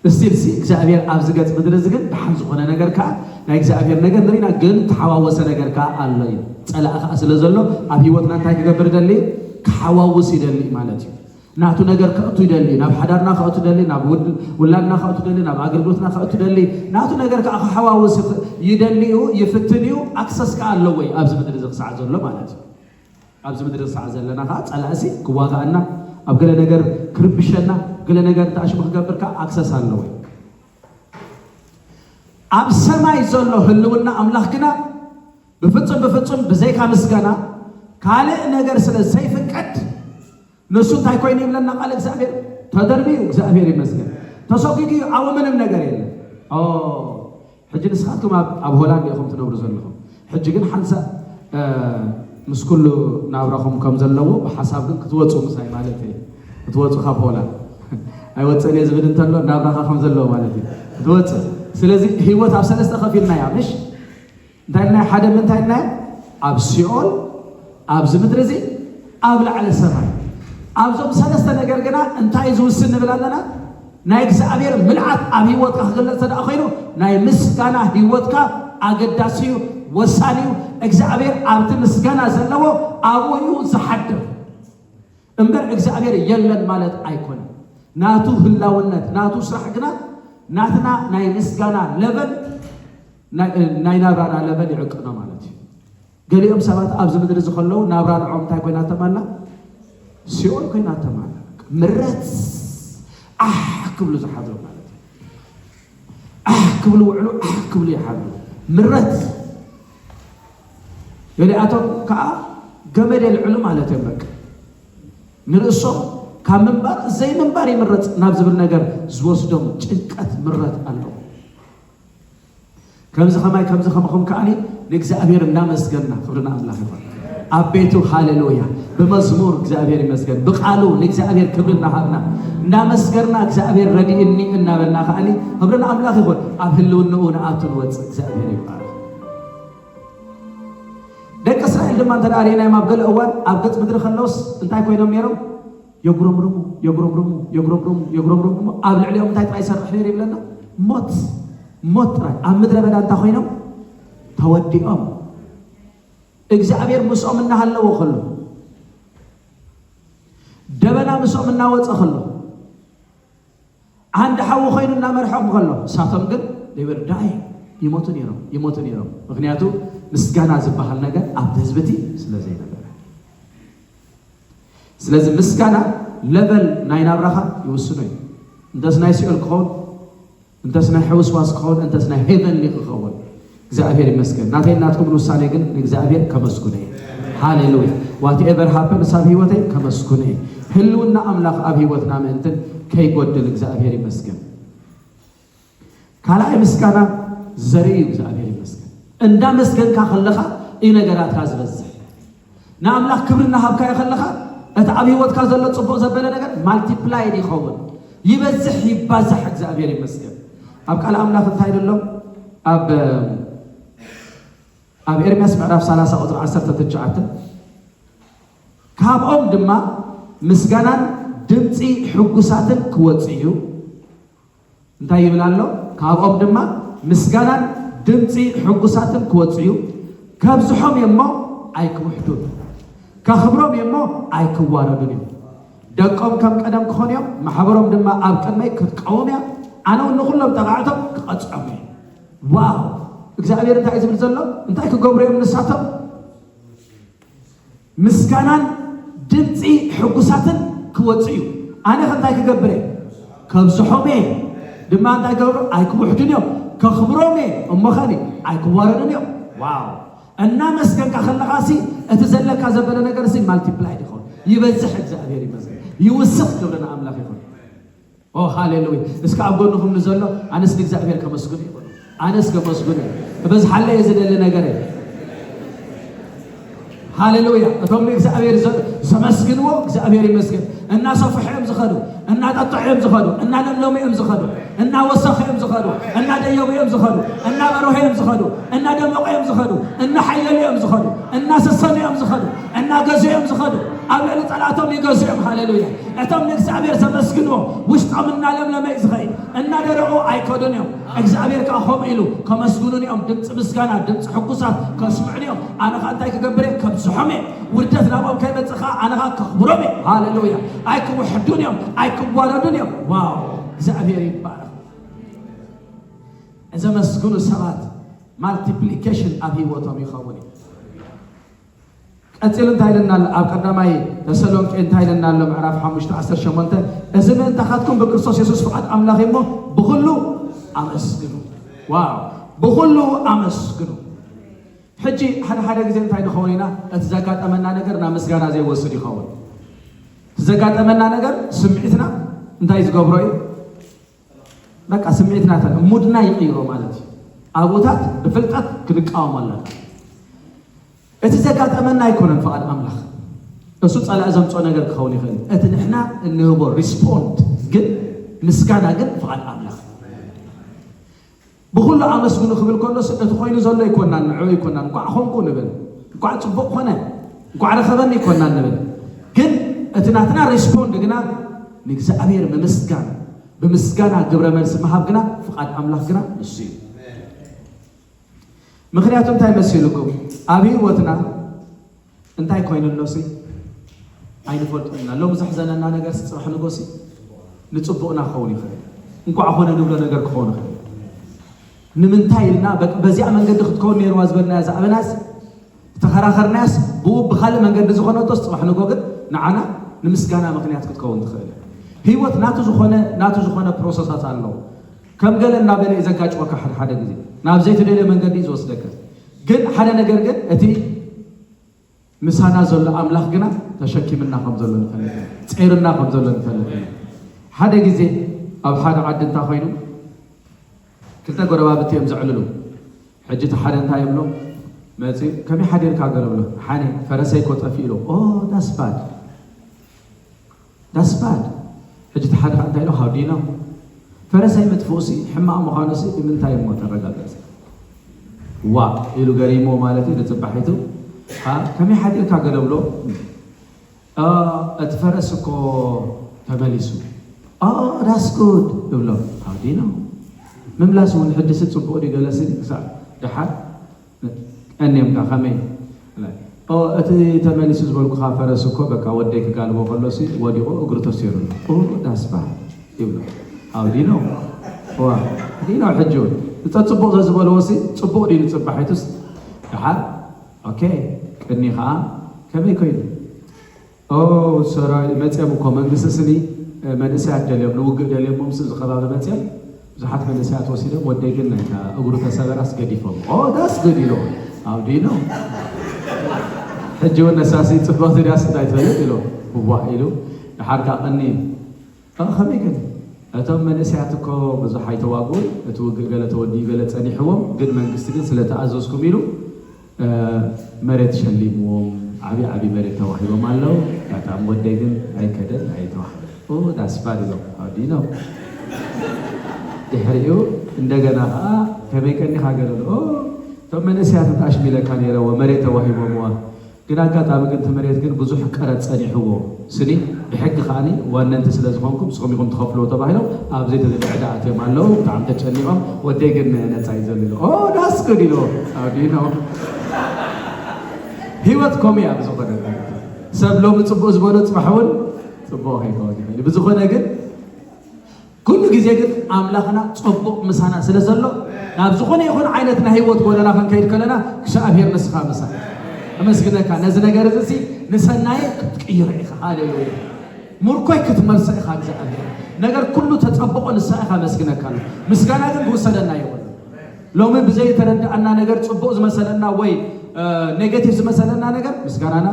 እስቲል ሲ እግዚኣብሔር ኣብዚ ገጽ ምድሪ እዚ ግን ደሓን ዝኾነ ነገር ከኣ ናይ እግዚኣብሔር ነገር ንሪና፣ ግን ተሓዋወሰ ነገር ከኣ ኣሎ እዩ። ጸላኢ ከኣ ስለ ዘሎ ኣብ ህይወትና እንታይ ክገብር ይደሊ? ክሓዋውስ ይደሊ ማለት እዩ። ናቱ ነገር ከእቱ ይደሊ፣ ናብ ሓዳርና ከእቱ ይደሊ፣ ናብ ውድ-፣ ውላድና ከእቱ ይደሊ፣ ናብ ኣገልግሎትና ከእቱ ይደሊ። ናቱ ነገር ከኣ ክሓዋውስ ይኽ-፣ ይደሊ እዩ፣ ይፍትን እዩ። ኣክሰስ ከኣ ኣለዎ እዩ ኣብዚ ምድሪ እዚ ክሳዕ ዘሎ ማለት እዩ። ኣብዚ ምድሪ ክሳዕ ዘለና ከኣ ጸላእሲ ክዋጋኣና፣ ኣብ ገለ ነገር ክርብሸና፣ ገለ ነገር ተኣሽሙ ክገብር ከኣ ኣክሰስ ኣለዎ እዩ። ኣብ ሰማይ ዘሎ ህልውና ኣምላኽ ግና ብፍጹም፣ ብፍጹም ብዘይካ ምስጋና፣ ካልእ ነገር ስለ ዘይፍቀድ ንሱ እንታይ ኮይኑ ይብለና ቃል እግዚኣብሔር? ተደርብዩ፣ እግዚኣብሔር ይመስገን፣ ተሰጒጉ እዩ፣ ኣብኡ ምንም ነገር የለን። ኦ፣ ሕጂ ንስኻትኩም ኣብ፣ ኣብ ሆላንድ ኢኹም ትነብሩ ዘለኹም። ሕጂ ግን ሓንሳእ፣ እ፣ ምስ ኩሉ ናብራኹም ከም ዘለዎ ብሓሳብ ግን ክትወፁ ምሳይ ማለት እዩ። ክትወፁ ካብ ሆላንድ። ኣይወፅእን እየ ዝብል እንተሎ ናብራኻ ከም ዘለዎ ማለት እዩ። ክትወፅእ። ስለዚ ህይወት ኣብ ሰለስተ ከፊልናያ፣ ምሽ? እንታይ ኢልና? ሓደ ምንታይ ኢልና? ኣብ ሲኦል፣ ኣብዚ ምድሪ እዚ፣ ኣብ ላዕሊ ሰማይ። ኣብዞም ሰለስተ ነገር ግና እንታይ ዝውስን ንብል ኣለና? ናይ እግዚኣብሔር ምልኣት ኣብ ህይወትካ ክግለጽ እንተ ደኣ ኮይኑ፣ ናይ ምስጋና ህይወትካ ኣገዳሲ እዩ፣ ወሳኒ እዩ። እግዚኣብሔር ኣብቲ ምስጋና ዘለዎ ኣብኡ እዩ ዝሓድር። እምበር እግዚኣብሔር የለን ማለት ኣይኮነን። ናቱ ህላውነት፣ ናቱ ስራሕ ግና ናትና ናይ ምስጋና ለቨል፣ ናይ፣ ናይ ናብራና ለቨል ይዕቅኖ ማለት እዩ። ገሊኦም ሰባት ኣብዚ ምድሪ እዚ ከለዉ ናብራ ንዖም እንታይ ኮይናቶም ኣላ? ሲኦል ኮይናቶም ኣላ። ምረት ኣሕ ክብሉ ዝሓድሩ ማለት እዩ። ኣሕ ክብሉ ውዕሉ፣ ኣሕ ክብሉ ይሓድሩ። ምረት። ገሊኣቶም ከዓ ገመድ የልዕሉ ማለት እዮም። በቃ ንርእሶም ካብ ምንባር ዘይምንባር ይምረጽ ናብ ዝብል ነገር ዝወስዶም ጭንቀት፣ ምረት ኣለዎ። ከምዚ ከማይ፣ ከምዚ ከማኹም ከዓኒ ንእግዚኣብሔር እናመስገንና፣ ክብሪ ንኣምላኽ ይኹን። ኣብ ቤቱ ሃሌሉያ፣ ብመዝሙር እግዚኣብሔር ይመስገን፣ ብቃሉ ንእግዚኣብሔር ክብሪ እናሃብና፣ እናመስገርና፣ እግዚኣብሔር ረድእኒ እናበልና ከዓኒ ክብሪ ንኣምላኽ ይኹን። ኣብ ህልውንኡ ንኣቱ ንወፅእ፣ እግዚኣብሔር ይባረክ። ደቂ እስራኤል ድማ እንተ ደኣ ርኢናዮም ኣብ ገለ እዋን ኣብ ገጽ ምድሪ ከለውስ እንታይ ኮይኖም ነይሮም? የጉረምርሙ፣ የጉረምርሙ፣ የጉረምርሙ፣ የጉረምርሙ እሞ ኣብ ልዕሊኦም እንታይ ጥራይ ይሰርሕ ነይሩ ይብለና? ሞት፣ ሞት ጥራይ። ኣብ ምድረ በዳ እንታይ ኮይኖም? ተወዲኦም። እግዚኣብሔር ምስኦም እናሃለዎ ከሎ፣ ደበና ምስኦም እናወጸ ከሎ፣ ዓንዲ ሓዊ ኮይኑ እናመርሖም ከሎ፣ እሳቶም ግን they were dying፣ ይሞቱ ነይሮም፣ ይሞቱ ነይሮም። ምኽንያቱ ምስጋና ዝበሃል ነገር ኣብቲ ህዝቢ እቲ ስለ ዘይነበረ። ስለዚ ምስጋና ለቨል ናይ ናብራኻ ይውስኖ እዩ። እንተስ ናይ ሲኦል ክኸውን፣ እንተስ ናይ ሕውስዋስ ክኸውን፣ እንተስ ናይ ሄቨንሊ ክኸውን። እግዚኣብሔር ይመስገን። ናተይ ናትኩም ውሳኔ ግን ንእግዚኣብሔር ከመስግኖ እየ። ሃሌሉያ። ዋትኤቨር ሃፐንስ ኣብ ህይወተይ ከመስግኖ እየ። ህልውና ኣምላኽ ኣብ ህይወትና ምእንትን ከይጎድል እግዚኣብሔር ይመስገን። ካልኣይ ምስጋና ዘርኢ እዩ። እግዚኣብሔር ይመስገን። እንዳመስገንካ ከለኻ እዩ ነገራትካ ዝበዝሕ። ንኣምላኽ ክብሪ እናሃብካዮ ከለኻ እቲ ኣብ ህይወትካ ዘሎ ጽቡቕ ዘበለ ነገር ማልቲፕላይድ ይኸውን፣ ይበዝሕ፣ ይባዛሕ። እግዚኣብሔር ይመስገን። ኣብ ቃል ኣምላኽ እንታይ ኢሉ ኣሎ? ኣብ፣ ኣብ ኤርምያስ ምዕራፍ ሰላሳ ቁጽሪ ዓሰርተ ትሽዓተ፣ ካብኦም ድማ ምስጋናን ድምጺ ሕጉሳትን ክወጽእ እዩ። እንታይ ይብል ኣሎ? ካብኦም ድማ ምስጋናን ድምጺ ሕጉሳትን ክወጽእ እዩ። ከብዝሖም እየ እሞ ኣይክውሕዱን፣ ከኽብሮም እየ እሞ ኣይክዋረዱን እዮም። ደቆም ከም ቀደም ክኾኑ እዮም፣ ማሕበሮም ድማ ኣብ ቅድመይ ክትቀውም እያ። ኣነ እውን ንኹሎም ጠባዕቶም ክቐጽዖም እየ። ዋው! እግዚኣብሔር እንታይ እዩ ዝብል ዘሎ? እንታይ ክገብሩ እዮም ንሳቶም? ምስጋናን ድምፂ ሕጉሳትን ክወፅእ እዩ። ኣነ ከ እንታይ ክገብር እየ? ከብዝሖም እየ። ድማ እንታይ ክገብሩ? ኣይክውሕዱን እዮም። ከኽብሮም እየ። እሞ ኸኒ ኣይክዋረዱን እዮም። ዋው! እናመስገንካ ከለኻ ሲ እቲ ዘለካ ዘበለ ነገር ሲ ማልቲፕላይ ይኸውን፣ ይበዝሕ። እግዚኣብሔር ይመስገን። ይውስኽ። ክብሪ ንኣምላኽ ይኹን። ኦ ሃሌሉያ። እስከ ኣብ ጎንኹም ንዘሎ ኣነስ ንእግዚኣብሔር ከመስግን እዩ በሉ። ኣነስ ከመስግን እዩ። እበዝሓለ እየ ዝደሊ ነገር እየ። ሃሌሉያ። እቶም ንእግዚኣብሔር ዘ-፣ ዘመስግንዎ እግዚኣብሔር ይመስገን። እናሰፍሑ እዮም ዝኸዱ፣ እናጠጥሑ እዮም ዝኸዱ፣ እናለምለሙ እዮም ዝኸዱ፣ እናወሰኹ እዮም ዝኸዱ፣ እናደየቡ እዮም ዝኸዱ፣ እናበረሁ እዮም ዝኸዱ፣ እናደመቑ እዮም ዝኸዱ፣ እናሓየሉ እዮም ዝኸዱ፣ እናሰሰኑ እዮም ዝኸዱ፣ እናገዙ እዮም ዝኸዱ። ኣብ ልዕሊ ጸላእቶም ይገዙ እዮም። ሃሌሉያ። እቶም ንእግዚኣብሔር ዘመስግንዎ ውሽጦም እናለምለመ እዩ ዝኸይድ፣ እናደረቑ ኣይከዱን እዮም። እግዚኣብሔር ከኣ ከምኡ ኢሉ ከመስግኑን እዮም። ድምፂ ምስጋና፣ ድምፂ ሕጉሳት ከስምዑን እዮም። ኣነ ኸኣ እንታይ ክገብር እየ? ከብዝሖም እየ። ውርደት ናብኦም ከይመፅእ ኸኣ ኣነ ኸኣ ከኽብሮም እየ። ሃሌሉያ። ኣይክውሕዱን እዮም፣ ኣይክዋረዱን እዮም። ዋው፣ እግዚኣብሔር ይባረኽ። ዘመስግኑ ሰባት ማልቲፕሊኬሽን ኣብ ህይወቶም ይኸውን እዩ። ቀጺሉ እንታይ ኢለና ኣሎ? ኣብ ቀዳማይ ተሰሎንቄ እንታይ ኢለና ኣሎ? ምዕራፍ ሓሙሽተ ዓሰርተ ሸሞንተ፣ "እዚ ምእንታኻትኩም ብክርስቶስ የሱስ ፍቓድ ኣምላኽ እዩ እሞ ብኹሉ ኣመስግኑ።" ዋው! ብኹሉ ኣመስግኑ። ሕጂ ሓደ ሓደ ግዜ እንታይ ንኸውን ኢና? እቲ ዘጋጠመና ነገር ናብ ምስጋና ዘይወስድ ይኸውን። እቲ ዘጋጠመና ነገር ስምዒትና እንታይ ዝገብሮ እዩ? በቃ ስምዒትና ተ ሙድና ይቕይሮ ማለት እዩ። ኣብኡታት ብፍልጠት ክንቃወም ኣለና። እቲ ዘጋጠመና ኣይኮነን ፍቓድ ኣምላኽ፣ እሱ ጸላኢ ዘምጾ ነገር ክኸውን ይኽእል እዩ። እቲ ንሕና እንህቦ ሪስፖንድ ግን፣ ምስጋና ግን ፍቓድ ኣምላኽ። ብኹሉ ኣመስግኑ ክብል ከሎስ እቲ ኮይኑ ዘሎ ኣይኮናን፣ ንዕኡ ኣይኮናን። እንቋዕ ኾንኩ ንብል፣ እንቋዕ ጽቡቕ ኾነ፣ እንቋዕ ረኸበኒ ኣይኮናን ንብል። ግን እቲ ናትና ሪስፖንድ ግና ንእግዚኣብሔር ምምስጋን፣ ብምስጋና ግብረ መልሲ ምሃብ ግና ፍቓድ ኣምላኽ ግና ንሱ እዩ። ምኽንያቱ እንታይ መሲልኩም? ኣብ ህይወትና እንታይ ኮይኑ ኣሎሲ ኣይንፈልጦ ኢና። ሎሚ ዘሕዘነና ነገር ጽባሕ ንጎሲ ንጽቡቕና ክኸውን ይኽእል። እንቋዕ ኾነ ንብሎ ነገር ክኸውን ይኽእል። ንምንታይ ኢልና በ-፣ በዚኣ መንገዲ ክትከውን ነይርዋ ዝበልናያ ዛዕበናስ ዝተኸራኸርናያስ ብኡ ብኻልእ መንገዲ ዝኾነቶስ ጽባሕ ንጎ ግን ንዓና ንምስጋና ምኽንያት ክትከውን ትኽእል። ህይወት ናቱ ዝኾነ፣ ናቱ ዝኾነ ፕሮሰሳት ኣለዎ። ከም ገለ እናበለ እዩ ዘጋጭወካ ሓደ ሓደ ግዜ። ናብ ዘይትደልዮ መንገዲ እዩ ዝወስደካ። ግን ሓደ ነገር ግን እቲ ምሳና ዘሎ ኣምላኽ ግና ተሸኪምና ከም ዘሎ ንፈልጥ ኢና። ጸይርና ከም ዘሎ ንፈልጥ ኢና። ሓደ ግዜ ኣብ ሓደ ዓዲ እንታይ ኮይኑ ክልተ ጎረባብቲ እዮም ዘዕልሉ። ሕጂ እቲ ሓደ እንታይ ይብሎ መጺኡ፣ "ከመይ ሓዲርካ?" ገለ ብሎ። "ሓኔ ፈረሰይ እኮ ጠፊኡ" ኢሎ። "ኦ that's bad, that's bad." ሕጂ እቲ ሓደ ከዓ እንታይ ኢሎ? "How do you know?" ፈረሰይ ምጥፍኡሲ ሕማቕ ምዃኑሲ ብምንታይ እሞ ተረጋገጸ? ዋ ኢሉ ገሪሞ ማለት እዩ ንጽባሒቱ። "አ፣ ከመይ ሓዲርካ?" ገለ ብሎ። "አ፣ እቲ ፈረስ እኮ ተመሊሱ." "ኦ that's good" እብሎ። "How do you know?" ምምላስ እውን ሕድሲ ጽቡቕ ድዩ ገለሲ ክሳዕ ደሓር ቀንዮም ዳ ከመይ? "ኦ፣ እቲ ተመሊሱ ዝበልኩኻ ፈረስ እኮ በቃ ወደይ ክጋልቦ ከሎሲ ወዲቑ እግሩ ተሲሩ ኣሎ." "ኦ that's bad" ይብሎ። "How do you know?" ዋ፣ "How do you know?" ሕጂ እውን እታ ጽቡቕ ዘዝበልዎሲ ጽቡቕ ድዩ ንጽባሒቱስ? ደሓር፣ "ኦኬ፣ ቅኒ ኸዓ ከመይ ኮይኑ?" "ኦ፣ ሰራዊ መጽዮም እኮ መንግስቲ ስኒ መንእሰያት ደልዮም፣ ንውግእ ደልዮም፣ ምስ እዚ ከባቢ መጽዮም ብዙሓት መንእሰያት ወሲዶም፣ ወደይ ግን ናይታ እግሩ ተሰበራስ ገዲፎም።" "ኦ that's good" ኢሎ። "How do you know?" ሕጂ እውን ነሳሲ ጽብቕቲ ድያስ እንታይ ትፈልጥ ኢሎ። "እዋ" ኢሉ። ደሓር ከዓ ቀኒ "እ፣ ከመይ ግን? እቶም መንእሰያት እኮ ብዙሕ ኣይተዋግኡን፣ እቲ ውግእ ገለ ተወዲኡ ገለ ጸኒሕዎም፣ ግን መንግስቲ ግን ስለ ተኣዘዝኩም ኢሉ፣ እ፣ መሬት ሸሊምዎም፣ ዓብዪ ዓብዪ መሬት ተዋሂቦም ኣለዉ። ኣጋጣሚ ወደይ ግን ኣይከደን፣ ኣይተዋህበን።" "ኦ that's bad" ኢሎም፣ "How do you know?" ድሕሪኡ እንደገና ኸዓ "ከመይ ቀኒኻ?" ገለ፣ "ኦ፣ እቶም መንእሰያት ኣሽሚለካ ነይረዎ፣ መሬት ተዋሂቦምዋ፣ ግን ኣጋጣሚ ግን እቲ መሬት ግን ብዙሕ ቀረጽ ጸኒሕዎ፣ ስኒ ብሕጊ ከኣኒ ዋነንቲ ስለ ዝኾንኩም ንስኹም ኢኹም ትኸፍልዎ" ተባሂሎም ኣብ ዘይተዘግዐ ዕዳ ኣትዮም ኣለዉ። ብጣዕሚ ተጨኒቖም፣ "ወደይ ግን ነጻ እዩ ዘሎ" ኢሉ። "ኦ that's good" ኢልዎ። "How do you know?" ህይወት ከምኡ እያ ብዝኾነ። ሰብ ሎሚ ጽቡቕ ዝበሎ ጽባሕ እውን ጽቡቕ ከይከውን ይኽእል እዩ። ብዝኾነ ግን ኩሉ ግዜ ግን ኣምላኽና ጽቡቕ ምሳና ስለ ዘሎ፣ ናብ ዝኾነ ይኹን ዓይነት ናይ ህይወት ጎደና ክንከይድ ከለና እግዚኣብሔር ንስኻ ምሳና። ኣመስግነካ። ነዚ ነገር እዚ ሲ ንሰናየ ክትቅይሮ ኢኻ። ሃሌሉያ። ምርኮይ ክትመልሶ ኢኻ እግዚኣብሔር። ነገር ኩሉ ተጸብቆ ንስኻ ኢኻ። ኣመስግነካ ኣሎ። ምስጋና ግን ክውሰደና ይኹን። ሎሚ ብዘይተረድኣና ነገር ጽቡቕ ዝመሰለና ወይ፣ እ፣ ኔጌቲቭ ዝመሰለና ነገር ምስጋናና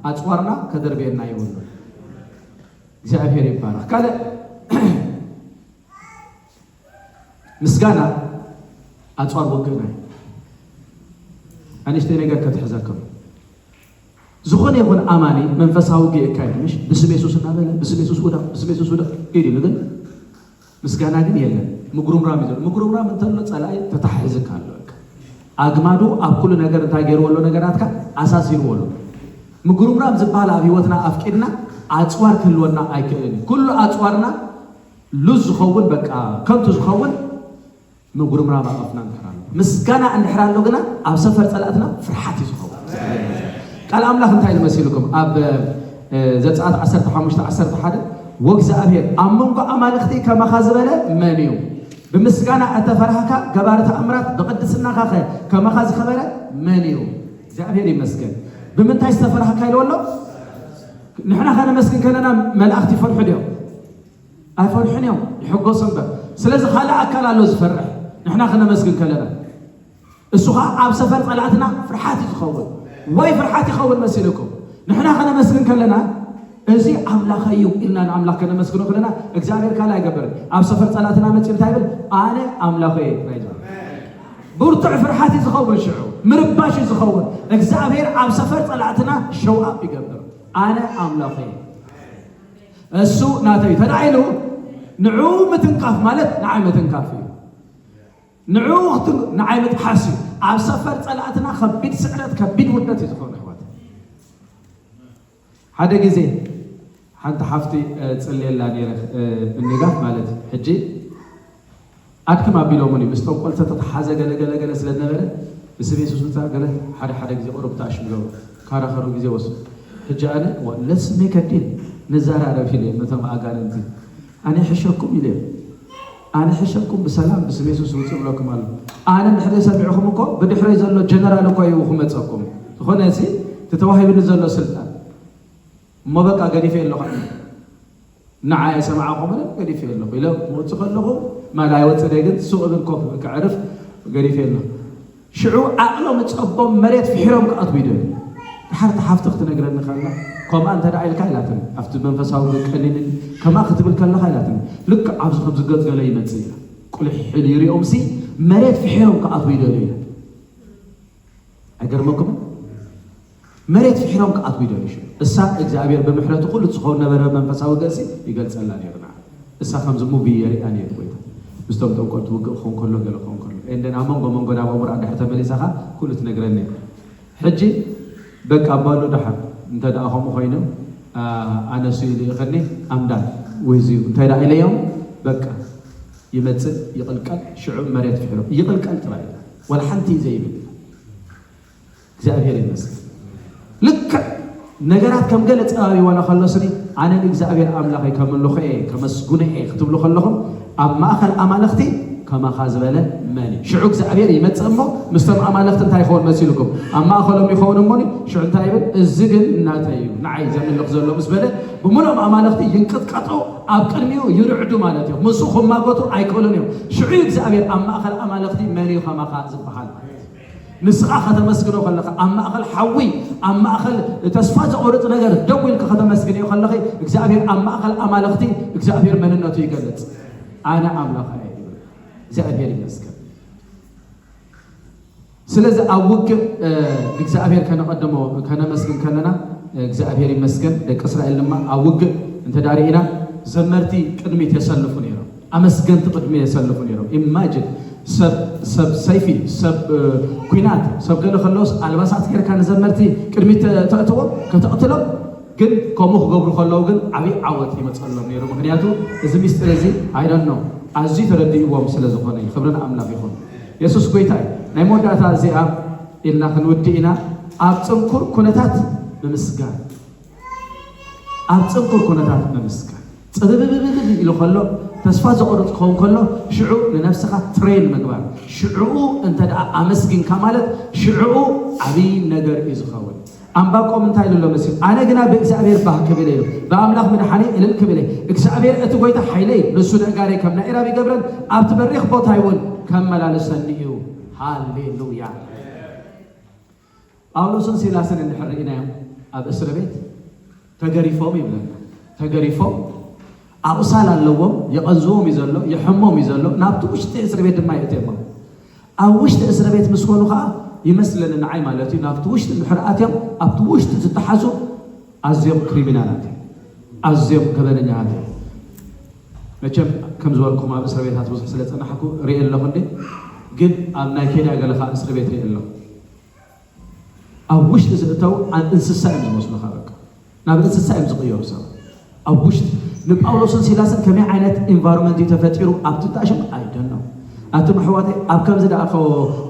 ኣጽዋርና ከደርብየና ይብሉ። እግዚኣብሔር ይባረኽ። ካልእ ምስጋና ኣጽዋር ውግእና እዩ። ኣንሽተይ ነገር ከትሕዘኩም። ዝኾነ ይኹን ኣማኒ መንፈሳዊ ውግእ የካይድ ምሽ? "ብስም የሱስ እናበለ፣ ብስም የሱስ ውደቕ፣ ብስም የሱስ ውደቕ" ኢሉ ግን ምስጋና ግን የለን። ምጉርምራም እዩ ዘሎ። ምጉርምራም እንተሎ ጸላኢ ተታሒዝካ ኣሎ። ኣግማዱ ኣብ ኩሉ ነገር እንታይ ገይርዎ ኣሎ? ነገራትካ ኣሳሲርዎ ኣሎ። ምጉርምራም ዝበሃል ኣብ ህይወትና ኣፍቂድና ኣጽዋር ክህልወና ኣይክእልን እዩ። ኩሉ ኣጽዋርና ሉዝ ዝኸውን፣ በቃ ከንቱ ዝኸውን ምጉርምራም ኣብ ኣፍና እንድሕር ኣሎ። ምስጋና እንድሕር ኣሎ ግና ኣብ ሰፈር ጸላእትና ፍርሓት እዩ ዝኸውን። ቃል ኣምላኽ እንታይ ኢሉ መሲልኩም? ኣብ፣ እ፣ ዘጸኣት ዓሰርተ ሓሙሽተ ዓሰርተ ሓደ፣ "ወእግዚኣብሔር ኣብ መንጎ ኣማልኽቲ ከማኻ ዝበለ መን እዩ? ብምስጋና እተፈራህካ ገባሪ ተኣምራት ብቅድስናኻ ኸ ከማኻ ዝኸበረ መን እዩ?" እግዚኣብሔር ይመስገን። "ብምንታይ ዝተፈራህካ?" ኢልዎ ኣሎ። ንሕና ከነመስግን ከለና መላእኽቲ ይፈርሑ ድዮም? ኣይፈርሑን እዮም፣ ይሕጎሱ እምበር። ስለዚ ካልእ ኣካል ኣሎ ዝፈርሕ፣ ንሕና ክነመስግን ከለና። እሱ ኸዓ ኣብ ሰፈር ጸላእትና ፍርሓት እዩ ዝኸውን። ወይ ፍርሓት ይኸውን መሲልኩም? ንሕና ከነመስግን ከለና፣ "እዚ ኣምላኸይ እዩ" ኢልና ንኣምላኽ ከነመስግኖ ከለና፣ እግዚኣብሔር ካልእ ኣይገብርን። ኣብ ሰፈር ጸላእትና መጺኡ እንታይ ይብል? "ኣነ ኣምላኸይ እየ" ጥራይ ዝብል። ብርቱዕ ፍርሓት እዩ ዝኸውን። ሽዑ ምርባሽ እዩ ዝኸውን። እግዚኣብሔር ኣብ ሰፈር ጸላእትና ሸው ኣፕ ይገብር። "ኣነ ኣምላኸይ እየ፣ እሱ ናተይ" ተዳዒሉ፣ ንዑ ምትንካፍ ማለት ንዓይ ምትንካፍ እዩ። ንዑ ክትን-፣ ንዓይ ምጥሓስ እዩ። ኣብ ሰፈር ጸላእትና ከቢድ ስዕረት፣ ከቢድ ውርደት እዩ ዝኾነ፣ ኣሕዋት። ሓደ ግዜ ሓንቲ ሓፍቲ፣ እ፣ ጽልየላ ነይረ፣ እ፣ ምንጋፍ ማለት እዩ። ሕጂ ኣድክም ኣቢሎሙኒ፣ ምስ ጠንቆልተ ተተሓዘ ገለ ገለ ገለ ስለ ዝነበረ፣ ብስም የሱስ ውጻእ ገለ ሓደ ሓደ ግዜ ቁሩብ ተኣሽምሎ፣ ካራኸሩ ግዜ ወስዱ። ሕጂ ኣነ፣ "ዋ፣ let's make a deal፣ ንዘራረብ" ኢለ ነቶም ኣጋንንቲ፣ "ኣነ ይሕሸኩም" ኢለ፣ "ኣነ ይሕሸኩም፣ ብሰላም ብስም የሱስ ውጽእ ብለኩም ኣሎ። ኣነ እንድሕር ዘይሰሚዕኹም እኮ ብድሕረይ ዘሎ ጀነራል እኮ እዩ ክመጸኩም። ዝኾነ እዚ እቲ ተዋሂብኒ ዘሎ ስልጣን እሞ በቃ ገዲፈ ኣለኹ። ንዓይ ኣይሰማዕኹምን፣ ገዲፈ ኣለኹ" ኢለ ክወጽእ ከለኹ፣ ማል ኣይወጽእ ግን ሱቕ እብል ኮፍ እብል ከዕርፍ ገዲፈ ኣለኹ። ሽዑ ዓቕሎም ጸቦም መሬት ፍሒሮም ክኣትዉ ይደልዩ። ድሓር እታ ሓፍቲ ክትነግረኒ ከላ፣ "ከምኣ እንተ ደኣ ኢልካ" ኢላትኒ፣ ኣብቲ መንፈሳዊ ቀሊል ከምኣ ክትብል ከለኻ ኢላትኒ፣ "ልክዕ ኣብዚ ከምዚ ገጽ ገለ ይመጽእ" ኢላ። ቁልሕ ኢሉ ይሪኦምሲ መሬት ፍሒሮም ክኣትዉ ይደልዩ ኢላ። ኣይገርመኩምን? መሬት ፍሒሮም ክኣትዉ ይደልዩ። ሽዑ እሳ እግዚኣብሔር ብምሕረቱ ኩሉ ዝኸውን ነበረ መንፈሳዊ ገጽ ይገልጸላ ነይሩ ንዓ። እሳ ከምዚ ሙቪ የርእያ ነይሩ ጎይታ። ምስቶም ጠንቆልቲ ውግእ ክኸውን ከሎ ገለ ክኸውን ከሎ። ኤንደን ኣብ መንጎ መንጎ ናብ ኣእምሮኣ እንድሕር ተመሊሳ ኸኣ ኩሉ ትነግረኒ እያ። ሕጂ በቃ በሉ ደሓን እንተ ደኣ ከምኡ ኮይኑ፣ ኣ-፣ ኣነ ስኢሉ ይኸኒ ኣምዳን ወይ እዚ እንታይ ደኣ ኢለዮም በቃ ይመጽእ ይቕልቀል ሽዑ መሬት ፍሒሮም ይቕልቀል ጥራይ ወላ ሓንቲ ዘይብል እግዚኣብሔር ይመስገን። ልክዕ ነገራት ከም ገለ ጸባቢዋና ከሎ ስኒ ኣነ ንእግዚኣብሔር ኣምላኸይ ከምልኾ እየ ከመስጉነ እየ ክትብሉ ከለኹም ኣብ ማእኸል ኣማልኽቲ ከማኻ ዝበለ መን እዩ? ሽዑ እግዚኣብሔር ይመጽእ እሞ ምስቶም ኣማልኽቲ እንታይ ይኸውን መሲልኩም? ኣብ ማእኸሎም ይኸውን እሞኒ ሽዑ እንታይ ይብል? እዚ ግን ናተይ እዩ፣ ንዓይ ዘምልኽ ዘሎ ምስ በለ ብምሉኦም ኣማልኽቲ ይንቅጥቀጡ፣ ኣብ ቅድሚኡ ይርዕዱ ማለት እዮም። ምስኡ ክማጎቱ ኣይክእሉን እዮም። ሽዑ እዩ እግዚኣብሔር ኣብ ማእኸል ኣማልኽቲ መን እዩ ከማኻ ዝበሃል ማለት እዩ። ንስኻ ከተመስግኖ ከለኻ ኣብ ማእኸል ሓዊ ኣብ ማእኸል ተስፋ ዘቑርፅ ነገር ደው ኢልካ ከተመስግንዮ ከለኺ እግዚኣብሔር ኣብ ማእኸል ኣማልኽቲ እግዚኣብሔር መንነቱ ይገልፅ። ኣነ ኣምላኽ እየ ይብል። እግዚኣብሔር ይመስገን። ስለዚ ኣብ ውግእ ንእግዚኣብሔር ከነቐድሞ ከነመስግን ከለና እግዚኣብሔር ይመስገን። ደቂ እስራኤል ድማ ኣብ ውግእ እንተ ዳርኢና ዘመርቲ ቅድሚት የሰልፉ ነይሮም። ኣመስገንቲ ቅድሚ የሰልፉ ነይሮም። ኢማጅን ሰብ ሰብ ሰይፊ ሰብ እ፣ ኩናት ሰብ ገለ ከለውስ ኣልባሳት ጌርካ ንዘመርቲ ቅድሚ ተእትዎም ከተቕትሎም ግን ከምኡ ክገብሩ ከለዉ ግን ዓብዪ ዓወት ይመፀሎም ነይሩ። ምክንያቱ እዚ ሚስጥር እዚ ኣይደኖ ኣዝዩ ተረዲእዎም ስለ ዝኾነ እዩ። ክብሪ ንኣምላኽ ይኹን። የሱስ ጎይታ እዩ። ናይ መወዳእታ እዚኣ ኢልና ክንውድእ ኢና። ኣብ ፅንኩር ኩነታት ምምስጋን ኣብ ጽንኩር ኩነታት ምምስጋን። ጽብብብብብ ኢሉ ከሎ፣ ተስፋ ዘቑርጽ ክኸውን ከሎ፣ ሽዑ ንነፍስኻ ትሬን ምግባር። ሽዕኡ እንተ ደኣ ኣመስጊንካ ማለት፣ ሽዕኡ ዓብዪ ነገር እዩ ዝኸውን። ኣንባቆም እንታይ ኢሉ ኣሎ መሲሉ? ኣነ ግና ብእግዚኣብሔር ባህ ክብል እየ፣ ብኣምላኽ ምድሓነይ እልል ክብል እየ። እግዚኣብሔር እቲ ጐይታ ሓይለይ፣ ንሱ ነእጋረይ ከም ናይ ኢራብ ይገብረን፣ ኣብቲ በሪኽ ቦታይ እውን ከመላልሰኒ እዩ። ሃሌሉያ። ጳውሎስን ሲላስን እንድሕር ርኢናዮም ኣብ እስር ቤት ተገሪፎም ይብለና። ተገሪፎም ኣቑሳል ኣለዎም፣ የቐንዝዎም እዩ ዘሎ፣ የሐሞም እዩ ዘሎ። ናብቲ ውሽጢ እስር ቤት ድማ የእትየሞም። ኣብ ውሽጢ እስር ቤት ምስ ኮኑ ከዓ ይመስለኒ ንዓይ ማለት እዩ፣ ናብቲ ውሽጢ እንድሕር ኣትዮም ኣብቲ ውሽጢ ዝተሓዙ ኣዝዮም ክሪሚናላት እዮም፣ ኣዝዮም ገበነኛታት እዮም። መቸም ከም ዝበልኩም ኣብ እስር ቤታት ብዙሕ ስለ ጸናሕኩ ርኤ ኣለኹ እንዴ፣ ግን ኣብ ናይ ኬንያ ገለ ከዓ እስር ቤት ርኤ ኣለኹ። ኣብ ውሽጢ ዝእተው ኣ-፣ እንስሳ እዮም ዝመስሉኻ። በቃ ናብ እንስሳ እዮም ዝቕየሩ ሰባት። ኣብ ውሽጢ ንጳውሎስን ሲላስን ከመይ ዓይነት ኢንቫይሮንመንት እዩ ተፈጢሩ ኣብቲ ተኣሽም ኣይደኖ። ኣቱም ኣሕዋተይ ኣብ ከምዚ ደኣ እኮ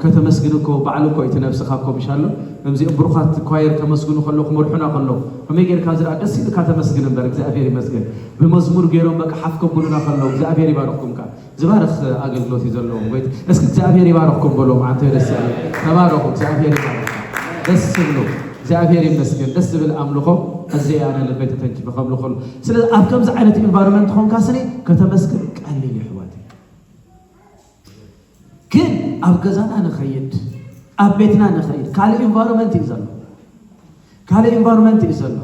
ከተመስግን እኮ ባዕሉ እኮ እቲ ነብስኻ እኮ ምሽ ኣሎ። ከምዚኦም ብሩኻት ኳየር ከመስግኑ ከለዉ ክመርሑና ከለዉ ከመይ ጌርካ እዚ ደኣ ደስ ኢልካ ተመስግን እምበር እግዚኣብሔር ይመስገን። ብመዝሙር ገይሮም በቃ ሓፍ ከብሉና ከለዉ እግዚኣብሔር ይባርኽኩም ከኣ። ዝባርኽ ኣገልግሎት እዩ ዘለዎም። ወይ እስኪ እግዚኣብሔር ይባርኽኩም በሎም። ኣንተ ደስ ያለ ተባረኹ። እግዚኣብሔር ይባርኽ። ደስ ዝብሉ እግዚኣብሔር ይመስገን። ደስ ዝብል ኣምልኾ እዚ ኣነ ልበይ ተተንኪፈ ከምልኾሉ። ስለዚ ኣብ ከምዚ ዓይነት ኢንቫይሮንመንት ኾንካ ስኒ ከተመስግን ቀሊል እዩ ኣሕዋተይ። ግን ኣብ ገዛና ንኸይድ ኣብ ቤትና ንኸይድ ካልእ environment እዩ ዘሎ። ካልእ environment እዩ ዘሎ።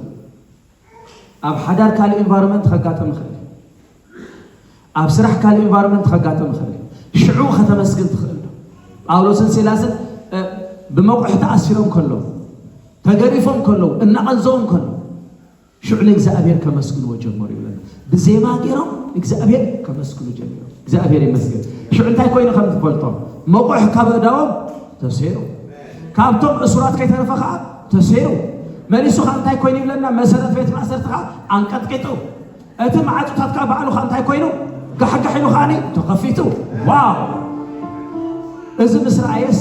ኣብ ሓዳር ካልእ environment ከጋጥም ይኽእል እዩ። ኣብ ስራሕ ካልእ environment ከጋጥም ይኽእል እዩ። ሽዑ ከተመስግን ትኽእል ዶ? ጳውሎስን ሲላስን ብመቑሕ ተኣሲሮም ከለዉ፣ ተገሪፎም ከለዉ፣ እናቐንዘዎም ከለዉ፣ ሽዑ ንእግዚኣብሔር ከመስግንዎ ጀመሩ ይብለና። ብዜማ ገይሮም እግዚኣብሔር ከመስግኑ ጀሚሮም። እግዚኣብሔር ይመስገን። ሽዑ እንታይ ኮይኑ ከም ትፈልጦ፣ መቑሕ ካብ ኣእዳዎም ተሰይሩ፣ ካብቶም እሱራት ከይተረፈ ከዓ ተሰይሩ። መሊሱ ከዓ እንታይ ኮይኑ ይብለና፣ መሰረት ቤት ማእሰርቲ ከዓ ኣንቀጥቂጡ፣ እቲ ማዕፁታት ከዓ ባዕሉ ከዓ እንታይ ኮይኑ፣ ጋሕጋሕ ኢሉ ከዓ ተኸፊቱ። ዋው! እዚ ምስ ረኣየስ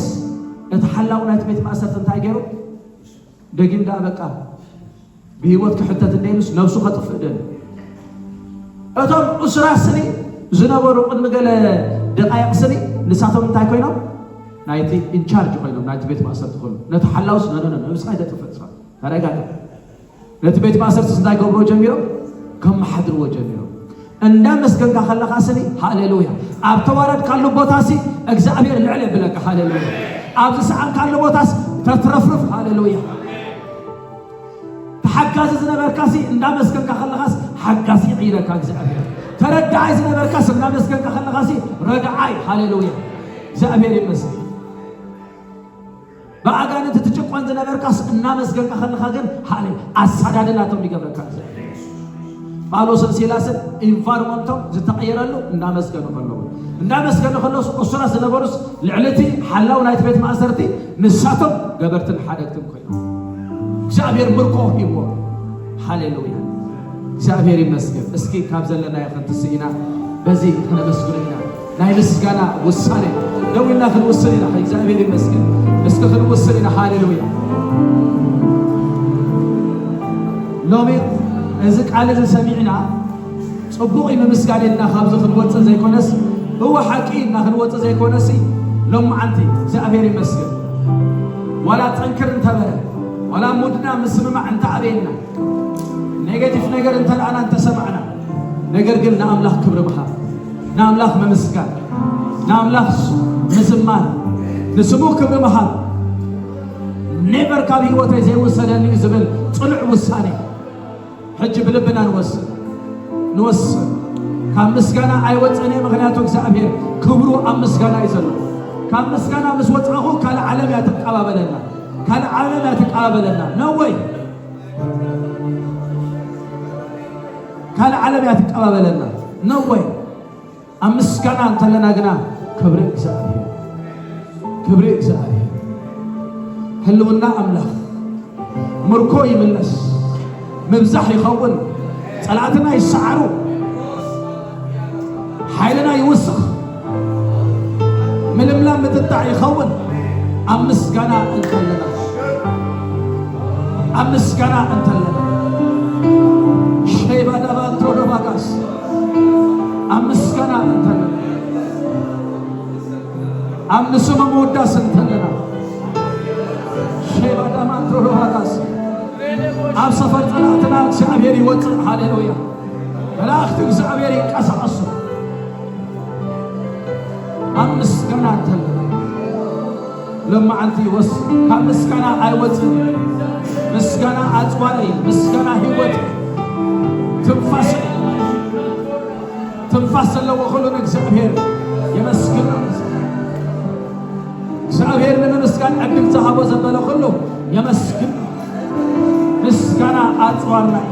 እቲ ሓላው ናይቲ ቤት ማእሰርቲ እንታይ ገይሩ? ደጊም ደኣ በቃ ብህይወት ክሕተት እንደኢሉስ ነብሱ ከጥፍእ ደል። እቶም እሱራት ስኒ ዝነበሩ ቅድሚ ገለ ደቃይቕ ስኒ ንሳቶም እንታይ ኮይኖም? ናይቲ ኢንቻርጅ ኮይኖም ናይቲ ቤት ማእሰርቲ ኮይኑ ነቲ ሓላውስ ነነነ ነብስኻ ይተጥፍእ ስኻ ተረጋጋ። ነቲ ቤት ማእሰርትስ እንታይ ገብርዎ ጀሚሮም? ከመሓድርዎ ጀሚሮም። እንዳመስገንካ ከለኻ ስኒ ሃሌሉያ። ኣብ ተዋረድካሉ ቦታሲ እግዚኣብሔር ልዕል የብለካ ሃሌሉያ። ኣብ ዝሰኣንካሉ ቦታስ ተትረፍርፍ ሃሌሉያ። ተሓጋዚ ዝነበርካሲ እንዳመስገንካ ከለኻስ ሓጋዚ ይቕይረካ እግዚኣብሔር። ተረዳዓይ ዝነበርካስ እንዳመስገንካ ከለኻሲ ረዳዓይ ሃሌሉያ። እግዚኣብሔር ይመስገን። ብኣጋንንቲ ትጭቆን ዝነበርካስ እናመስገንካ ከለኻ ግን ሃሌ ኣሳዳድላቶም ይገብረካ። ጳውሎስን ሲላስን ኢንቫይሮመንቶም ዝተቐየረሉ እንዳመስገኑ ከለዉ፣ እንዳመስገኑ ከለውስ እሱራት ዝነበሩስ ልዕሊ እቲ ሓላው ናይቲ ቤት ማእሰርቲ ንሳቶም ገበርትን ሓደግትን ኮይኖም እግዚኣብሔር ምርኮ ሂብዎም። ሃሌሉያ። እግዚኣብሔር ይመስገን። እስኪ ካብ ዘለናዮ ክንትስእ ኢና፣ በዚ ክነመስግኖ ኢና። ናይ ምስጋና ውሳኔ ደው ኢልና ክንውስን ኢና። እግዚኣብሔር ይመስገን። እስኪ ክንውስን ኢና። ሃሌሉያ። ሎሚ እዚ ቃል እዚ ሰሚዕና ጽቡቕ እዩ ንምስጋን ኢልና ካብዚ ክንወጽእ ዘይኮነስ፣ እወ ሓቂ ኢልና ክንወጽእ ዘይኮነሲ፣ ሎማዓንቲ እግዚኣብሔር ይመስገን። ዋላ ጠንክር እንተበለ፣ ዋላ ሙድና ምስምማዕ እንተኣበየና፣ ኔጌቲቭ ነገር እንተለኣና እንተሰማዕና፣ ነገር ግን ንኣምላኽ ክብሪ ምሃብ፣ ንኣምላኽ ምምስጋን፣ ንኣምላኽ ምዝማር፣ ንስሙ ክብሪ ምሃብ፣ ኔቨር ካብ ህይወተይ ዘይውሰደኒ እዩ ዝብል ጽኑዕ ውሳኔ። ሕጂ ብልብና ንወስን፣ ንወስን። ካብ ምስጋና ኣይወፅእን እየ፣ ምኽንያቱ እግዚኣብሔር ክብሩ ኣብ ምስጋና እዩ ዘሎ። ካብ ምስጋና ምስ ወፃእኹ ካልእ ዓለም እያ ትቀባበለና፣ ካልእ ዓለም እያ ትቀባበለና። ነወይ ካልእ ዓለም እያ ትቀባበለና። ነወይ ኣብ ምስጋና እንተለና ግና ክብሪ እግዚኣብሔር፣ ክብሪ እግዚኣብሔር። ህልውና ኣምላኽ፣ ምርኮ ይምለስ፣ ምብዛሕ ይኸውን፣ ጸላእትና ይሰዓሩ፣ ሓይልና ይውስኽ፣ ምልምላም ምጥጣዕ ይኸውን። ኣብ ምስጋና እንተለና፣ ኣብ ምስጋና እንተለና፣ ሸይባ ዳባ ቶዶባጋስ ኣብ ምስጋና እንተለና፣ ኣብ ንስሙ ምውዳስ እንተለና፣ ሸይባ ዳማ ቶዶባጋስ ኣብ ሰፈር ጸላእትና እግዚኣብሔር ይወጽእ። ሃሌሉያ። መላእኽቲ እግዚኣብሔር ይንቀሳቐሱ። ኣብ ምስጋና እንተለና፣ ሎማዓንቲ ወስ-፣ ካብ ምስጋና ኣይወጽእን። ምስጋና ኣጽዋረይ፣ ምስጋና ህይወት፣ ትንፋስ፣ ትንፋስ ዘለዎ ኩሉ ንእግዚኣብሔር የመስግን። እግዚኣብሔር ንምምስጋን ዕድል ዝሃቦ ዘበለ ኩሉ የመስግን። ምስጋና ኣጽዋርና እዩ።